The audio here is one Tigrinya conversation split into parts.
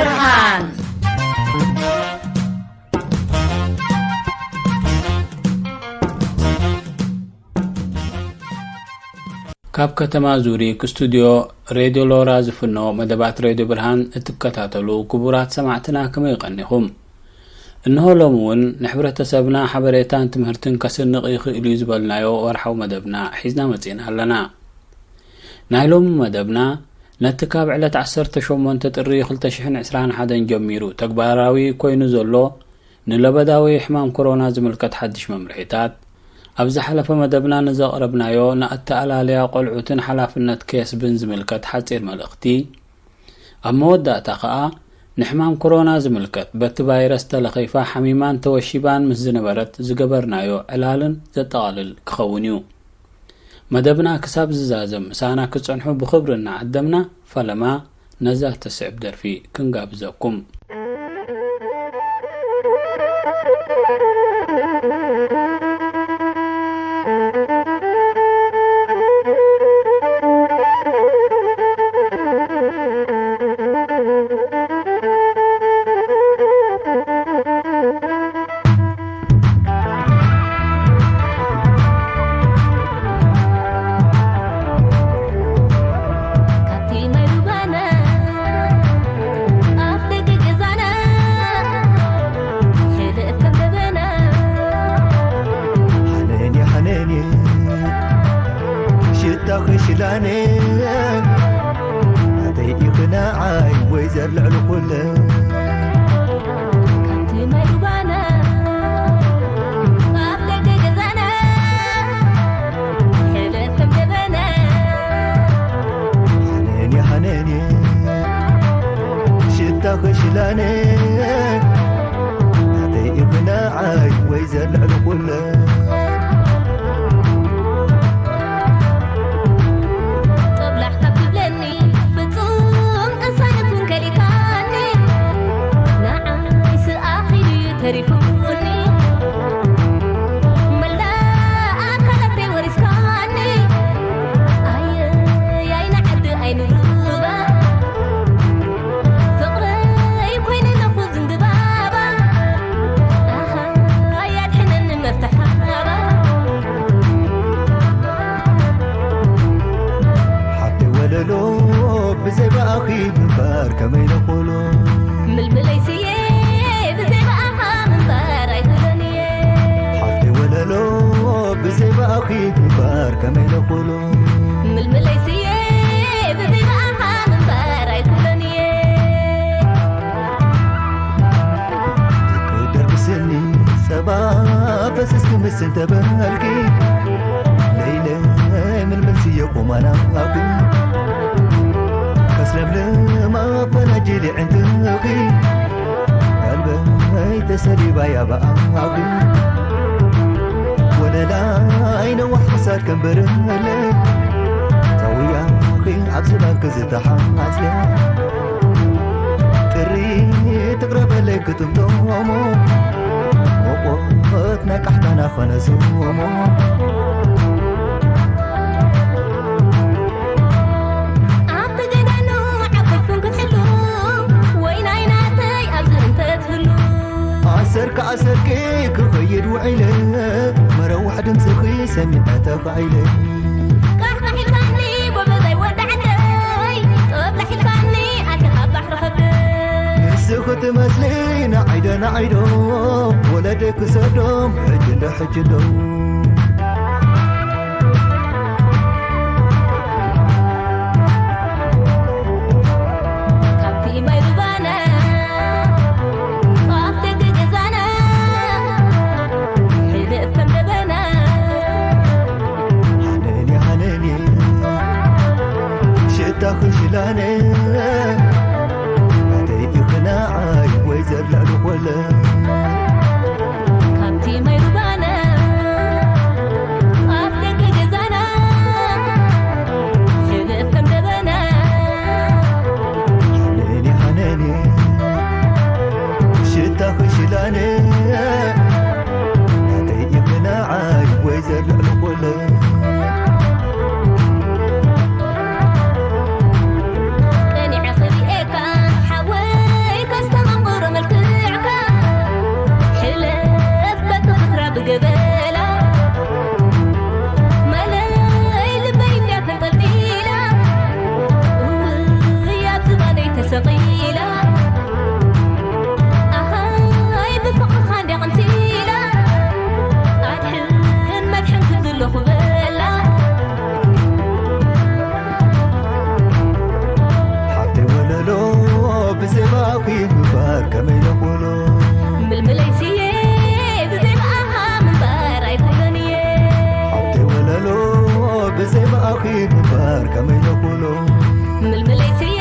ብርሃን። ካብ ከተማ ዙሪክ ስቱድዮ ሬድዮ ሎራ ዝፍኖ መደባት ሬድዮ ብርሃን እትከታተሉ ክቡራት ሰማዕትና ከመይ ቀኒኹም? እንሆ ሎሚ እውን ንሕብረተሰብና ሓበሬታን ትምህርትን ከስንቕ ይኽእል እዩ ዝበልናዮ ወርሓዊ መደብና ሒዝና መጺእና ኣለና። ናይ ሎሚ መደብና ነቲ ካብ ዕለት ዓሰርተ ሸሞንተ ጥሪ ክልተ ሽሕን ዕስራን ሓደን ጀሚሩ ተግባራዊ ኮይኑ ዘሎ ንለበዳዊ ሕማም ኮሮና ዝምልከት ሓድሽ መምርሒታት፣ ኣብ ዝሓለፈ መደብና ንዘቕረብናዮ ንኣተኣላልያ ቆልዑትን ሓላፍነት ከየስብን ዝምልከት ሓጺር መልእኽቲ፣ ኣብ መወዳእታ ኸኣ ንሕማም ኮሮና ዝምልከት በቲ ቫይረስ ተለኺፋ ሓሚማን ተወሺባን ምስ ዝነበረት ዝገበርናዮ ዕላልን ዘጠቓልል ክኸውን እዩ። መደብና ክሳብ ዝዛዘም ምሳና ክትጸንሑ ብኽብሪ እናዓደምና፣ ፈለማ ነዛ ትስዕብ ደርፊ ክንጋብዘኩም። ካብቲ ማይ ሩባና ኣፍ ደገ ገዛና ሕልፍ ከም ደበና። ሓነን እየ፣ ሓነን እየ፣ ሽታኺ ሽላነ፣ ናተይ ኢኺ ንዓይ ወይዘር ልዕሊ ኩለን። ካብቲ ማይ ሩባና ኣፍ ደገ ገዛና ሕልፍ ከም ደበና። ሓነን እየ፣ ሓነን እየ፣ ሽታኺ ሽላነ፣ ናተይ ኢኺ ንዓይ ወይዘር ልዕሊ ኩለን። ጦብላሕ ካብ ትብለኒ ፍጹም ቅሳነት እውን ከሊእካኒ፣ ንዓይ ስኣኺ ድዩ ተሪፉኒ? መላእ ኣካላተይ ወሪስካኒ፣ ኣየያይ ንዓዲ ኣይንሩባ፣ ፍቕረይ ኮይነ ነኹ ዝንድባባ፣ ኣሃ ኣያድሕነኒ መፍትሕ ሃባ። ሓፍተይ ወለሎ ብዘይ ብኣኺ ምንባር ከመይ ነኾሎ? ምልምለይ ስየ ብዘይ ብኣኻ ምንባር ኣይክእሎን እየ። ሓፍተይ ወለሎ ብዘይ ብኣኺ ምንባር ከመይ ነኾሎ? ምልምለይ ስየ ብዘይ ብኣኻ ምንባር ኣይክእሎን እየ። ደቂ ደርቢ ስኒ ጸባ ፈሰስ ክምስል ተበልኪ፣ ለይለ ምልምል ስየ ቆማና ኣቢ፣ ከስለምልም ኣፈናጅሊ ዕንትኺ፣ ቀልበይ ተሰሊባ ያባ ኣቢ፣ ወለላይ ነዋሕ ክሳድ ከንበርለ፣ ተውያኺ ኣብ ዝባንኪ ዝተሓጽየ። ጥሪ ትቕረበለይ ክጥምቶሞ፣ ሞቆት ናይ ቃሕታና ኾነ ስሞሞ። ኣብቲ ገዳኑ ዓበይቱን ክትሕሉ፣ ወይ ናይ ናተይ ኣብዚ እንተትህሉ። ኣሰርካ ኣሰርኪ ክኸይድ ውዒለ፣ መረዋሕ ድምፅኺ ሰሚዐ ተኻኢለ። ቃሕቃሕ ኢልካኒ ጎበዛይ ወዲ ዓደይ፣ ጦብላሕ ኢልካኒ ኣቲኻ ባሕሪ ከብደይ። ንስኺ ትመስሊ ንዓይዶ ንዓይዶ፣ ወለደይ ክሰዶም ሕጂ እንዶ ሕጂ እንዶ። ካብቲ ማይ ሩባና ኣፍ ደገ ገዛና ሕልፍ ከም ደበና። ሃነኒ ሃነኒ ሽታኺ ሽላነ ናተይ ኢኺ ንዓይ ወይዘር ልዕሊ ኾለ። ካብቲ ማይ ሩባና ከመይ ነኹሎ ምልምለይ ስየ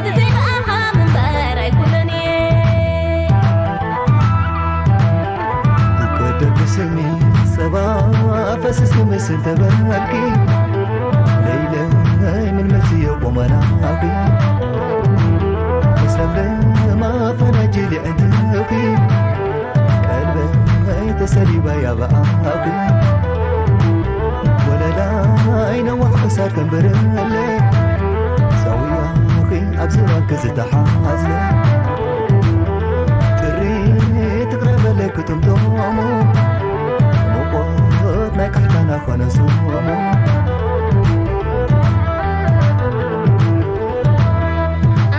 ብዘይ ብኣኻ ምንባር ኣይኩነን እየ። ከደግስኒ ጸባ ፈስስ ክምስል ተበልኪ ለይለይ ምልምል ስየ ቆመናኺ ሰብለ ማፈናጅ ሊዕንትኺ ቀልበይ ተሰሊባ ያበኣኺ ወለላይ ነዋሕ ክሳድ ከንብርለ ሰውያኺ ኣብዚ ባንክ ዝተሓዝለ ጥሪ ትቕረበለይ ክትምቶሙ ሙቆት ናይ ካሕታና ኮነ ሱሙ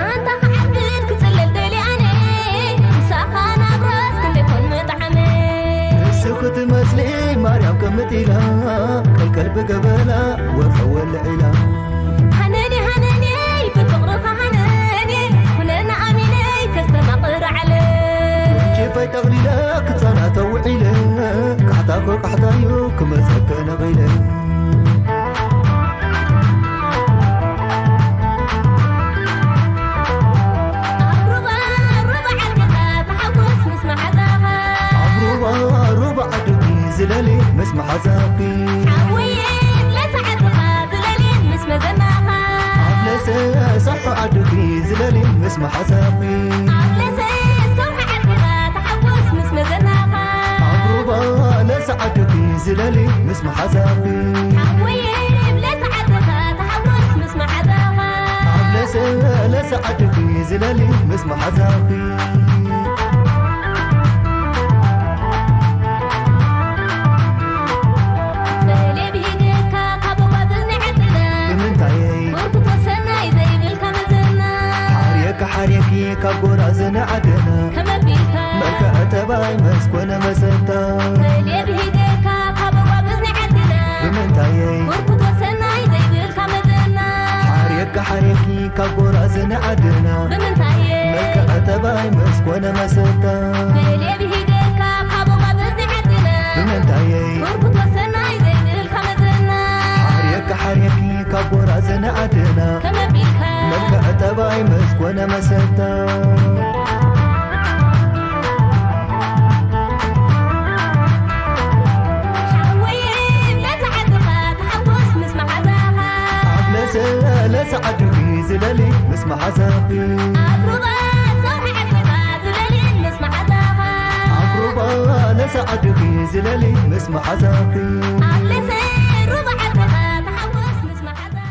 ኣንታ ክዓብድ ክጽልል ደልየ ኣነ ምሳኻ ናብራስ ክንደይ ኮን ምጥዓመ ንሱ ክትመስሊ ማርያም ቅምጥ ኢላ ቀልቀል ብገበላ ወርሒ ወልዕ ኢላ ሃነኒ ሃነኒ ብፍቕርኻ ሃነኒ ኩነና ኣሚነይ ከስተማቕር ዓለ ኬፋይ ጠቕሊለ ክጻና ተውዒለ ካሕታኮ ካሕታዩ ክመጸከ ነቒለ ኣብ ሩባ ሩባ ዓድኻ ተሓጎስ ምስ መሓዛኻ ኣብ ሩባ ሩባ ዓድኺ ዝለሊ ምስ መሓዛኺ ሓወየ ለሳ ዓድኻ ዝለሊ ምስ መዘናኻ ኣብ ለሰ ሳሑ ዓድኺ ዝለሊ ምስ መሓዛኺ ኣብ ለሰ ሳሑ ዓድኻ ተሓጎስ ምስ መዘናኻ ኣብ ሩባ ለሳ ዓድኺ ዝለሊ ምስ መሓዛኺ ሓወየ ለሳ ዓድኻ ተሓጎስ ምስ መሓዛኻ ኣብ ለሰ ለሳ ዓድኺ ዝለሊ ምስ መሓዛኺ ምንታየይ ሓርየካ ሓርየኪ ካብ ጎራዝነ ዓድና ከመቢልካ መልክዐ ተባይ መስኮነ መሰታ ተሌ ብሂደካ ካብ ጎራዝነ ዓድና ብምንታየይ ወርኩቶ ሰናይ ዘይብልካ መዘና ሓርየካ ሓርየኪ ካብ ጎራዝነ ዓድና ብምንታየ መልክዐ ተባይ መስኮነ መሰታ ተሌ ብሂደካ ካብ ጎራዝነ ዓድና ብምንታየይ ወርኩቶ ሰናይ ዘይብልካ መዘና ሓርየካ ሓርየኪ ካብ ጎራዝነ ዓድና ከመቢልካ መልክዐ ጠባይ መስኮነ መሰታ ሓወየ ለሳ ዓድኻ ተሓጎስ ምስ መሓዛኻ ኣብ ለሰ ለሰ ዓድኺ ዝለሊ ምስ መሓዛኺ ኣብ ሩባ ሰውሒ ዓድኻ ዝለሊ ምስ መሓዛኻ ኣብ ሩባ ለሰ ዓድኺ ዝለሊ ምስ መሓዛኺ ኣብ ለሰ ሩባ ዓድኻ ተሓጎስ ምስ መሓዛኻ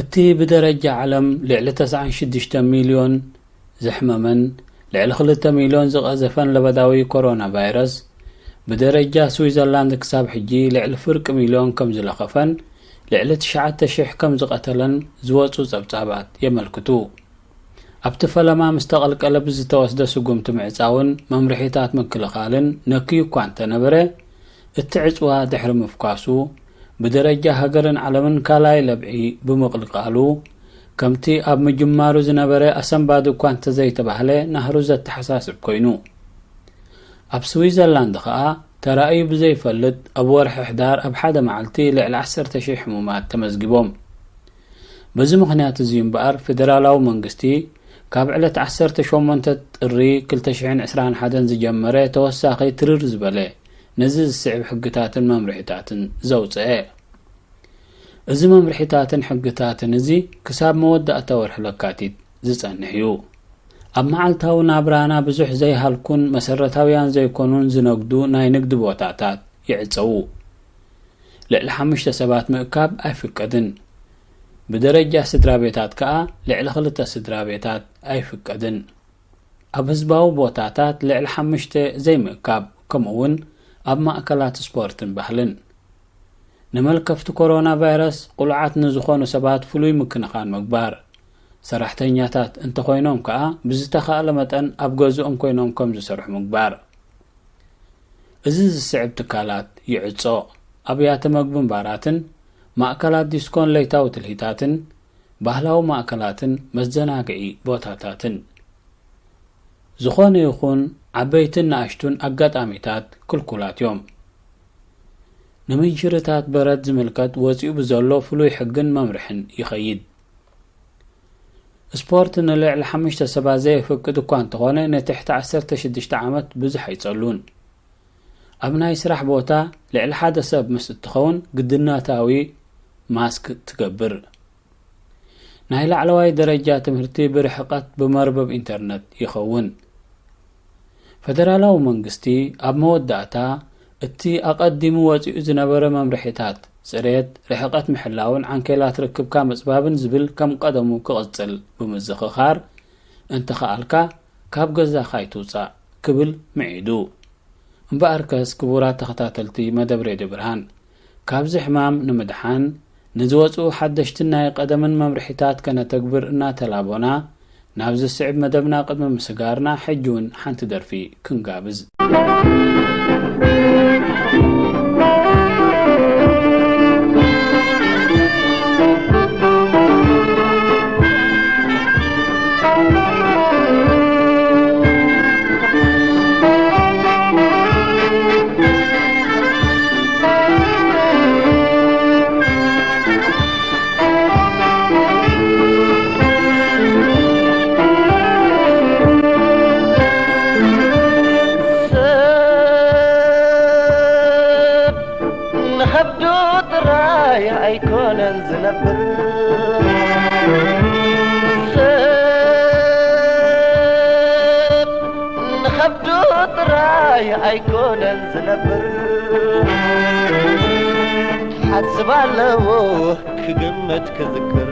እቲ ብደረጃ ዓለም ልዕሊ ተስዓን ሽዱሽተ ሚልዮን ዘሕመመን ልዕሊ ክልተ ሚልዮን ዝቐዘፈን ለበዳዊ ኮሮና ቫይረስ ብደረጃ ስዊዘርላንድ ክሳብ ሕጂ ልዕሊ ፍርቂ ሚልዮን ከም ዝለኸፈን ልዕሊ ትሽዓተ ሽሕ ከም ዝቐተለን ዝወጹ ጸብጻባት የመልክቱ። ኣብቲ ፈለማ ምስ ተቐልቀለ ብዝተወስደ ስጉምቲ ምዕጻውን መምርሒታት ምክልኻልን ነክዩ እኳ እንተነበረ፣ እቲ ዕጽዋ ድሕሪ ምፍኳሱ፣ ብደረጃ ሃገርን ዓለምን ካልኣይ ለብዒ ብምቕልቃሉ፣ ከምቲ ኣብ ምጅማሩ ዝነበረ ኣሰንባዲ እኳ እንተዘይተባህለ ናህሩ ዘተሓሳስብ ኮይኑ። ኣብ ስዊዘርላንድ ኸኣ ተራእዩ ብዘይፈልጥ ኣብ ወርሒ ሕዳር ኣብ ሓደ መዓልቲ ልዕሊ ዓሰርተ ሺሕ ሕሙማት ተመዝጊቦም። በዚ ምኽንያት እዚ እምበኣር ፌደራላዊ መንግስቲ ካብ ዕለት ዓሰርተ ሸሞንተ ጥሪ ክልተ ሽሕን ዕስራን ሓደን ዝጀመረ ተወሳኺ ትርር ዝበለ ነዚ ዝስዕብ ሕግታትን መምርሒታትን ዘውፅአ። እዚ መምርሒታትን ሕግታትን እዚ ክሳብ መወዳእታ ወርሒ ለካቲት ዝጸንሕ እዩ። ኣብ መዓልታዊ ናብራና ብዙሕ ዘይሃልኩን መሰረታውያን ዘይኮኑን ዝነግዱ ናይ ንግዲ ቦታታት ይዕጸዉ። ልዕሊ ሓሙሽተ ሰባት ምእካብ ኣይፍቀድን። ብደረጃ ስድራ ቤታት ከኣ ልዕሊ ክልተ ስድራ ቤታት ኣይፍቀድን። ኣብ ህዝባዊ ቦታታት ልዕሊ ሓሙሽተ ዘይምእካብ፣ ከምኡውን ኣብ ማእከላት ስፖርትን ባህልን። ንመልከፍቲ ኮሮና ቫይረስ ቁሉዓት ንዝኾኑ ሰባት ፍሉይ ምክንኻን ምግባር፣ ሰራሕተኛታት እንተኾይኖም ከኣ ብዝተኻእለ መጠን ኣብ ገዝኦም ኮይኖም ከም ዝሰርሑ ምግባር። እዚ ዝስዕብ ትካላት ይዕጾ፣ ኣብያተ መግብን ባራትን፣ ማእከላት ዲስኮን ለይታዊ ትልሂታትን፣ ባህላዊ ማእከላትን መዘናግዒ ቦታታትን። ዝኾነ ይኹን ዓበይትን ንኣሽቱን ኣጋጣሚታት ክልኩላት እዮም። ንምንሽርታት በረድ ዝምልከት ወጺኡ ብዘሎ ፍሉይ ሕግን መምርሕን ይኸይድ። ስፖርት ንልዕሊ ሓሙሽተ ሰባት ዘየፍቅድ እኳ እንተኾነ፣ ንትሕቲ ዓሰርተ ሽዱሽተ ዓመት ብዙሕ ኣይጸሉን። ኣብ ናይ ስራሕ ቦታ ልዕሊ ሓደ ሰብ ምስ እትኸውን ግድነታዊ ማስክ ትገብር። ናይ ላዕለዋይ ደረጃ ትምህርቲ ብርሕቀት ብመርበብ ኢንተርነት ይኸውን። ፈደራላዊ መንግስቲ ኣብ መወዳእታ እቲ ኣቐዲሙ ወጺኡ ዝነበረ መምርሒታት ጽሬት፣ ርሕቀት ምሕላውን ዓንኬላት ርክብካ ምጽባብን ዝብል ከም ቀደሙ ክቕጽል ብምዝኽኻር፣ እንተኸኣልካ ካብ ገዛኻ ኣይትውጻእ ክብል ምዒዱ። እምበኣርከስ ክቡራት ተኸታተልቲ መደብ ሬድዮ ብርሃን፣ ካብዚ ሕማም ንምድሓን ንዝወጽኡ ሓደሽትን ናይ ቀደምን መምርሒታት ከነተግብር እናተላቦና፣ ናብ ዝስዕብ መደብና ቅድሚ ምስጋርና፣ ሕጂ እውን ሓንቲ ደርፊ ክንጋብዝ። ንኸብዱ ጥራይ ኣይኮነን ዝነብር፣ ሰብ ንኸብዱ ጥራይ ኣይኮነን ዝነብር። ሓስብ ኣለዎ ክግምት ክዝክር።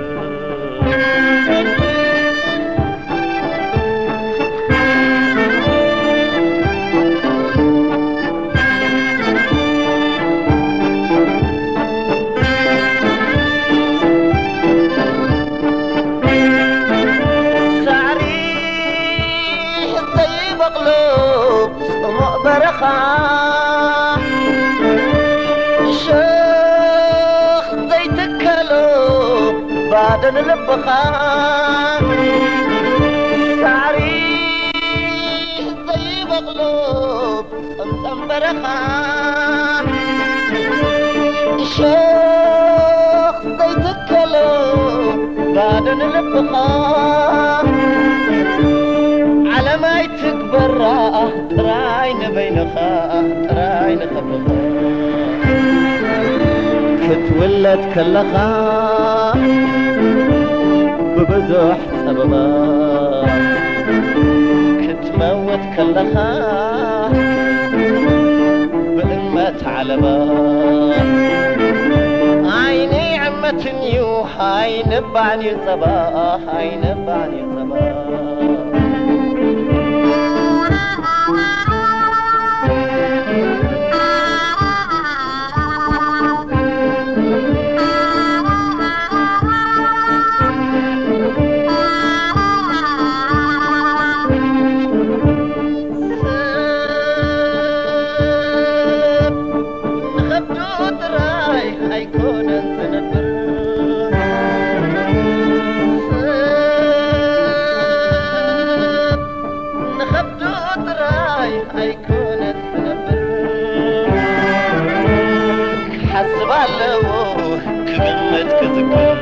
ሳዕሪ ዘይበቕሎ ጽሙእ በረኻ፣ ሸኽ ዘይትከሎ ባዶ ንልብኻ። ሳዕሪ ዘይበቕሎ ጸምጸም በረኻ፣ ሸኽ ዘይትከሎ ባዶ ንልብኻ። ዓለም ኣይትግበራ ጥራይ ንበይንኻ፣ ጥራይ ንኸብኻ። ክትውለድ ከለኻ ብብዙሕ ጸበባ፣ ክትመውት ከለኻ ብእመት ዓለባ። ዓይኒ ይዕመትን እዩ፣ ኣይንባዕን እዩ ጸባ፣ ኣይንባዕን እዩ ጸባ። ንኸብዱ ጥራይ ኣይኮነን ዝነብር፣ ሰብ ንኸብዱ ጥራይ ኣይኮነን ዝነብር። ክሓስብ ኣለዎ ክግምት ክዝክር።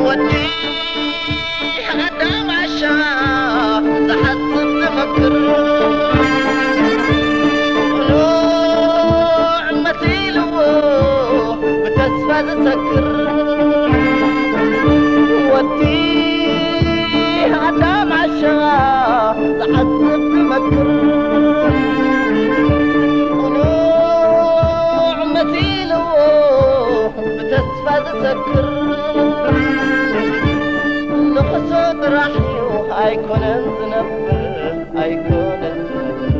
ወዲ ኣዳም ዓሻ ዝሓስብ ዝመክር፣ ቅኑዕ መሲልዎ ብተስፋ ዝሰክር። ወዲ ኣዳም ዓሻ ዝሓስብ ዝመክር፣ ቅኑዕ መሲልዎ ብተስፋ ዝሰክር። ንኽሱ ጥራሕ እዩ ኣይኮነን ዝነብር፣ ኣይኮነን ዝነብር።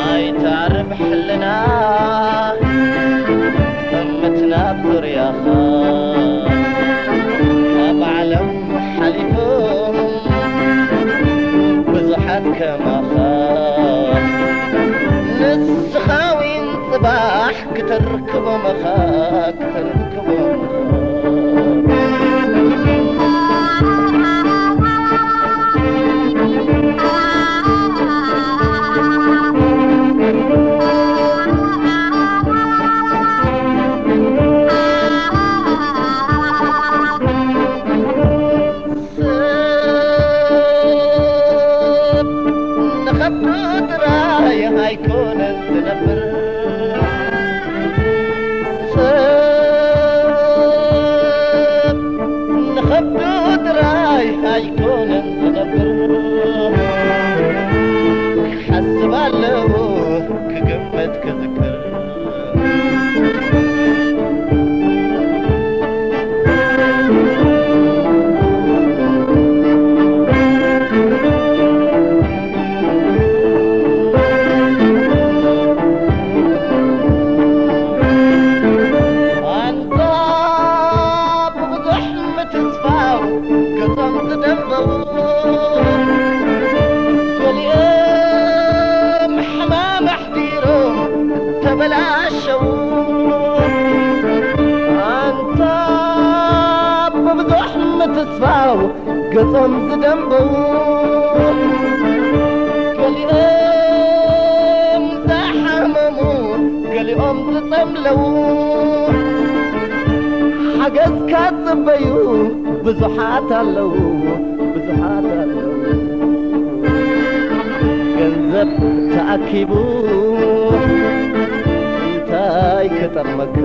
ኣይተዕርብ ሕልና እምትና ኣብ ዙርያኻ፣ ካብ ዓለም ሓሊፎም ብዙሓት ከማኻ። መኻክ ተረክቦም ሰብ ንኸብዱ ጥራይ ኣይኮነን ዝነብር፣ ሰብ ንኸብዱ ጥራይ ኣይኮነን ዝነብር፣ ክሓስብ ኣለዎ ክግምት ክዝክር። ኣንታ ብብዙሕ ምትስፋው ገጾም ዝደንበው፣ ገሊኦም ሕማም ኣሕዲሮም ተበላሸው። ኣንታ ብብዙሕ ምትስፋው ገጾም ዝደንበው፣ ገሊኦም ዝሓመሙ፣ ገሊኦም ዝጸምለዉ፣ ሓገዝካ ዝጽበዩ ብዙሓት ኣለዉ፣ ብዙሓት ኣለዉ። ገንዘብ ተኣኪቡ እንታይ ክጠቕመካ?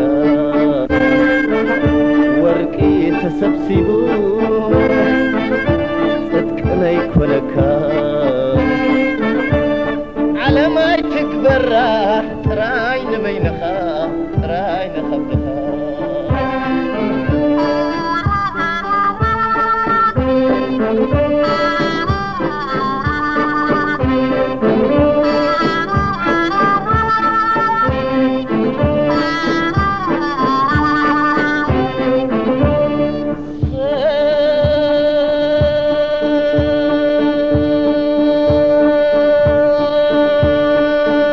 ወርቂ ተሰብሲቡ ጽድቂ ነይኮነካ። ዓለም ኣይትግበራ ጥራይ ንበይንኻ፣ ጥራይ ንኸብድኻ።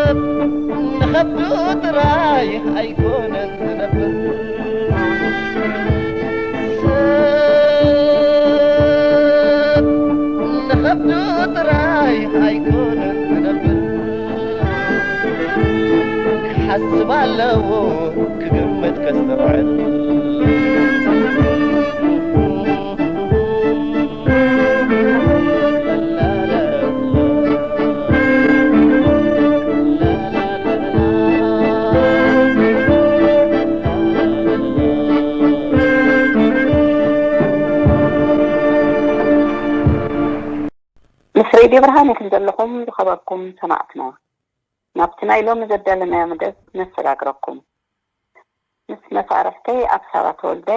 ሰብ ንኸብዱ ጥራይ ኣይኮነን ዝነብር፣ ሰብ ንኸብዱ ጥራይ ኣይኮነን ዝነብር፣ ክሓስብ ኣለዎ ክግምት ከስተውዕል። ምስ ሬድዮ ብርሃን ኢኹም ዘለኹም ዝኸበርኩም ሰማዕትና። ናብቲ ናይ ሎሚ ዘዳለናዮ መደብ ነሰጋግረኩም። ምስ መሳርሕተይ ኣብሳራ ተወልደ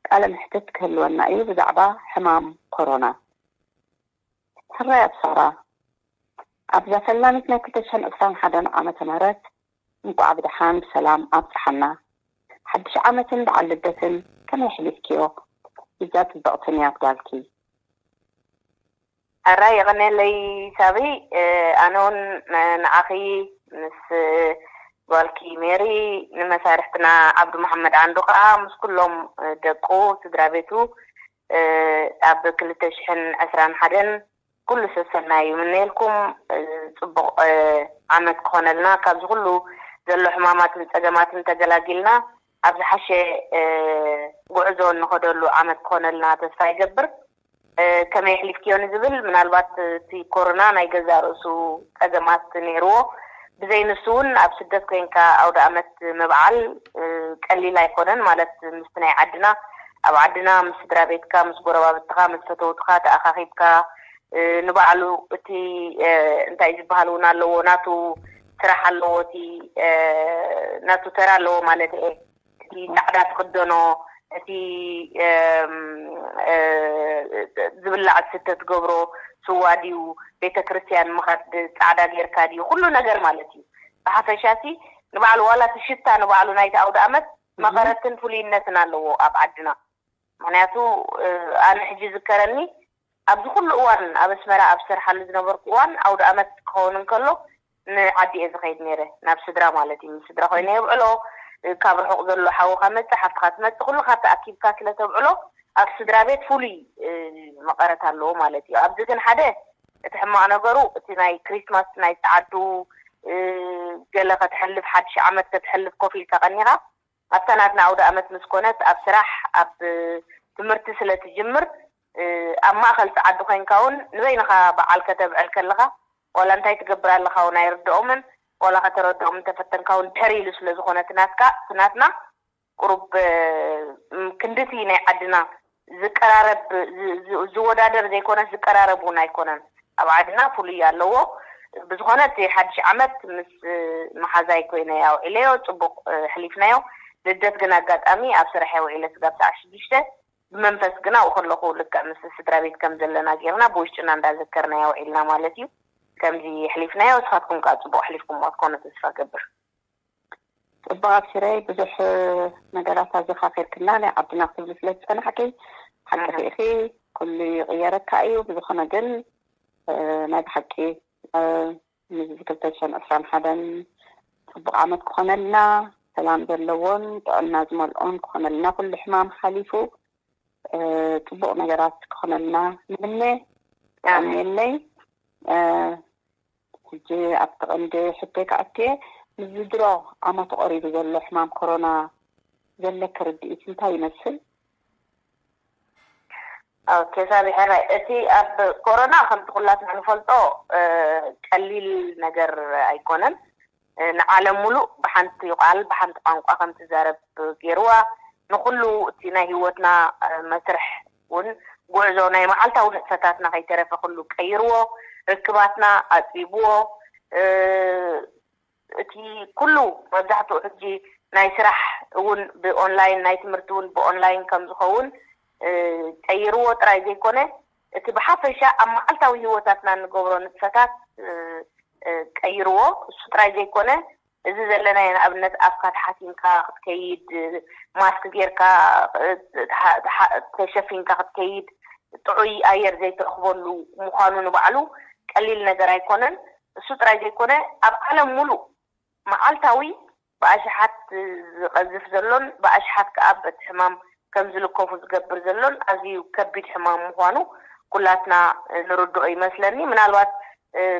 ቃለ መሕትት ክህልወና እዩ ብዛዕባ ሕማም ኮሮና። ሕራይ ኣብሳራ፣ ኣብዛ ፈላሚት ናይ ክልተ ሽሕን ዕስራን ሓደን ዓመተ ምህረት እንቋዕ ብደሓን ብሰላም ኣብጽሓና። ሓድሽ ዓመትን በዓል ልደትን ከመይ ኣሕሊፍክዮ? እዛ ጽብቕትን ያት ጓልኪ። ሕራይ የቐንየለይ ሳቢ፣ ኣነ እውን ንዓኺ ምስ ጓልኪ ሜሪ፣ ንመሳርሕትና ዓብዱ መሓመድ ዓንዱ ከኣ ምስ ኩሎም ደቁ፣ ስድራ ቤቱ፣ ኣብ ክልተ ሽሕን ዕስራን ሓደን ኩሉ ሰሰናዩ ይምነየልኩም። ጽቡቕ ዓመት ክኾነልና፣ ካብዚ ኩሉ ዘሎ ሕማማትን ጸገማትን ተገላጊልና ኣብ ዝሓሸ ጉዕዞ እንኸደሉ ዓመት ክኾነልና ተስፋ ይገብር። ከመይ ኣሕሊፍክዮ ንዝብል፣ ምናልባት እቲ ኮሮና ናይ ገዛእ ርእሱ ጸገማት ነይርዎ። ብዘይ ንሱ እውን ኣብ ስደት ኮይንካ ኣውደ ኣመት ምብዓል ቀሊል ኣይኮነን። ማለት ምስቲ ናይ ዓድና፣ ኣብ ዓድና ምስ ስድራ ቤትካ፣ ምስ ጎረባብትኻ፣ ምስ ፈተውትኻ ተኣኻኺብካ፣ ንባዕሉ እቲ እንታይ ዝበሃል እውን ኣለዎ፣ ናቱ ስራሕ ኣለዎ፣ እቲ ናቱ ተራ ኣለዎ ማለት እየ። እቲ ጻዕዳ ትኽደኖ፣ እቲ ዝብላዕ ዝስተ ትገብሮ፣ ስዋ ድዩ፣ ቤተ ክርስቲያን ምኻድ ጻዕዳ ጌርካ ድዩ፣ ኩሉ ነገር ማለት እዩ። ብሓፈሻ እቲ ንባዕሉ ዋላ እቲ ሽታ ንባዕሉ ናይቲ ኣውደ ኣመት መቐረትን ፍሉይነትን ኣለዎ ኣብ ዓድና። ምኽንያቱ ኣነ ሕጂ ዝከረኒ ኣብዚ ኩሉ እዋን ኣብ ኣስመራ ኣብ ዝሰርሓሉ ዝነበርኩ እዋን ኣውደ ኣመት ክኸውን እንከሎ ንዓዲ እየ ዝኸይድ ነይረ፣ ናብ ስድራ ማለት እዩ። ምስ ስድራ ኮይነ የብዕሎ፣ ካብ ርሑቕ ዘሎ ሓውኻ መጽእ፣ ሓፍትኻ ትመጽእ፣ ኩልኻ ተኣኪብካ ስለ ተብዕሎ ኣብ ስድራ ቤት ፍሉይ መቐረት ኣለዎ ማለት እዩ። ኣብዚ ግን ሓደ እቲ ሕማቕ ነገሩ እቲ ናይ ክሪስማስ ናይ ጸዓዱ ገለ ከተሕልፍ፣ ሓድሽ ዓመት ከተሕልፍ ኮፍ ኢልካ ቀኒኻ ኣብታ ናትና ኣውደ ኣመት ምስ ኮነት ኣብ ስራሕ ኣብ ትምህርቲ ስለ ትጅምር ኣብ ማእኸል ጸዓዱ ኮይንካ እውን ንበይንኻ በዓል ከተብዕል ከለኻ ዋላ እንታይ ትገብር ኣለኻ እውን ኣይርድኦምን። ዋላ ከተረድኦም እንተፈተንካ እውን ድሕር ኢሉ ስለ ዝኾነ እቲ ናትካ እቲ ናትና ቁሩብ ክንድቲ ናይ ዓድና ዝቀራረብ ዝወዳደር ዘይኮነስ ዝቀራረብ እውን ኣይኮነን። ኣብ ዓድና ፍሉይ ኣለዎ። ብዝኾነ እቲ ሓድሽ ዓመት ምስ መሓዛይ ኮይነ ኣውዒለዮ፣ ጽቡቕ ሕሊፍናዮ። ልደት ግን ኣጋጣሚ ኣብ ስራሕ ውዒለ ስጋብ ሰዓት ሽዱሽተ ብመንፈስ ግን ኣብኡ ከለኹ ልክዕ ምስ ስድራ ቤት ከም ዘለና ጌርና ብውሽጥና እንዳዘከርናዮ ውዒልና ማለት እዩ። ከምዚ ሕሊፍናዮ። ንስኻትኩም ከዓ ጽቡቕ ሕሊፍኩምዎ ትኾኑ ተስፋ ገብር። ጽቡቕ ኣብሽረይ፣ ብዙሕ ነገራት ኣዘኻኺርክና ናይ ዓድና ክትብሊ ስለ ዝጸናሕኪ ሓቂ ኢኺ። ኩሉ ይቕየረካ እዩ። ብዝኾነ ግን ናይ ብሓቂ ንዚ ክልተ ሽሕን ዕስራን ሓደን ጽቡቕ ዓመት ክኾነልና፣ ሰላም ዘለዎን ጥዕና ዝመልኦን ክኾነልና፣ ኩሉ ሕማም ሓሊፉ ጽቡቕ ነገራት ክኾነልና ንምነ። የቐንየለይ። ሕጂ ኣብቲ ቀንዲ ሕቶይ ክኣትየ፣ ምስዚ ድሮ ኣመቱ ቀሪቡ ዘሎ ሕማም ኮሮና ዘለኪ ርድኢት እንታይ ይመስል? ኦኬ ሳቢ፣ ሕራይ፣ እቲ ኣብ ኮሮና ከምቲ ኩላትና ንፈልጦ ቀሊል ነገር ኣይኮነን። ንዓለም ሙሉእ ብሓንቲ ቃል ብሓንቲ ቋንቋ ከም ትዛረብ ገይርዋ፣ ንኩሉ እቲ ናይ ህይወትና መስርሕ እውን ጉዕዞ ናይ መዓልታዊ ንጥፈታትና ከይተረፈ ኩሉ ቀይርዎ፣ ርክባትና ኣጽቢብዎ። እቲ ኩሉ መብዛሕትኡ ሕጂ ናይ ስራሕ እውን ብኦንላይን፣ ናይ ትምህርቲ እውን ብኦንላይን ከም ዝኸውን ቀይርዎ ጥራይ ዘይኮነ፣ እቲ ብሓፈሻ ኣብ መዓልታዊ ህይወታትና እንገብሮ ንጥፈታት ቀይርዎ። እሱ ጥራይ ዘይኮነ፣ እዚ ዘለናዮ ንኣብነት ኣፍካ ተሓሲምካ ክትከይድ፣ ማስክ ጌርካ ተሸፊንካ ክትከይድ፣ ጥዑይ ኣየር ዘይትረኽበሉ ምዃኑ ንባዕሉ ቀሊል ነገር ኣይኮነን። እሱ ጥራይ ዘይኮነ ኣብ ዓለም ሙሉእ መዓልታዊ ብኣሽሓት ዝቐዝፍ ዘሎን ብኣሽሓት ከኣ በቲ ሕማም ከም ዝልከፉ ዝገብር ዘሎን ኣዝዩ ከቢድ ሕማም ምዃኑ ኩላትና ንርድኦ ይመስለኒ። ምናልባት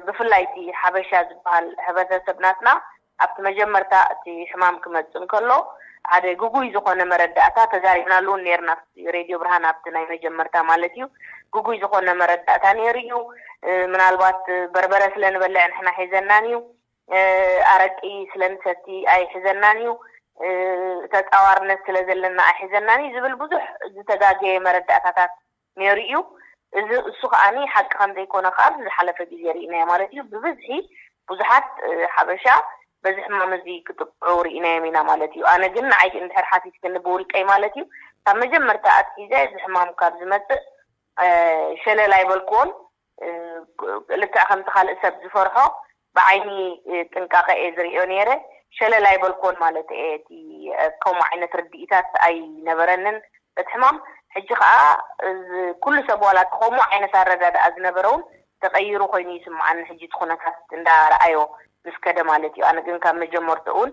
ብፍላይ እቲ ሓበሻ ዝበሃል ሕብረተሰብ ናትና ኣብቲ መጀመርታ እቲ ሕማም ክመጽእ እንከሎ ሓደ ግጉይ ዝኾነ መረዳእታ ተዛሪብናሉ እውን ነርና ኣብቲ ሬድዮ ብርሃን ኣብቲ ናይ መጀመርታ ማለት እዩ። ግጉይ ዝኾነ መረዳእታ ነይሩ እዩ። ምናልባት በርበረ ስለ ንበልዕ ንሕና ሒዘናን እዩ፣ ኣረቂ ስለ ንሰቲ ኣይሕዘናን እዩ፣ ተጻዋርነት ስለ ዘለና ኣይሕዘናን እዩ ዝብል ብዙሕ ዝተጋገየ መረዳእታታት ነይሩ እዩ። እዚ እሱ ከኣኒ ሓቂ ከም ዘይኮነ ከኣ ኣብዚ ዝሓለፈ ግዜ ርኢናዮ ማለት እዩ። ብብዝሒ ብዙሓት ሓበሻ በዚ ሕማም እዚ ክጥቅዑ ርኢናዮም ኢና ማለት እዩ። ኣነ ግን ንዓይ እንድሕር ሓቲትክኒ ብውልቀይ ማለት እዩ ካብ መጀመርታ ኣትሒዘ እዚ ሕማም ካብ ዝመጽእ ሸለል ኣይበልክዎን። ልክዕ ከምቲ ካልእ ሰብ ዝፈርሖ ብዓይኒ ጥንቃቐ እየ ዝርእዮ ነይረ። ሸለል ኣይበልክዎን ማለት እየ። እቲ ከምኡ ዓይነት ርድኢታት ኣይነበረንን በቲ ሕማም። ሕጂ ከዓ ኩሉ ሰብ ዋላ እቲ ከምኡ ዓይነት ኣረዳድኣ ዝነበረ እውን ተቐይሩ ኮይኑ ይስምዓኒ። ሕጂ እቲ ኩነታት እንዳረኣዮ ምስ ከደ ማለት እዩ። ኣነ ግን ካብ መጀመርትኡ እውን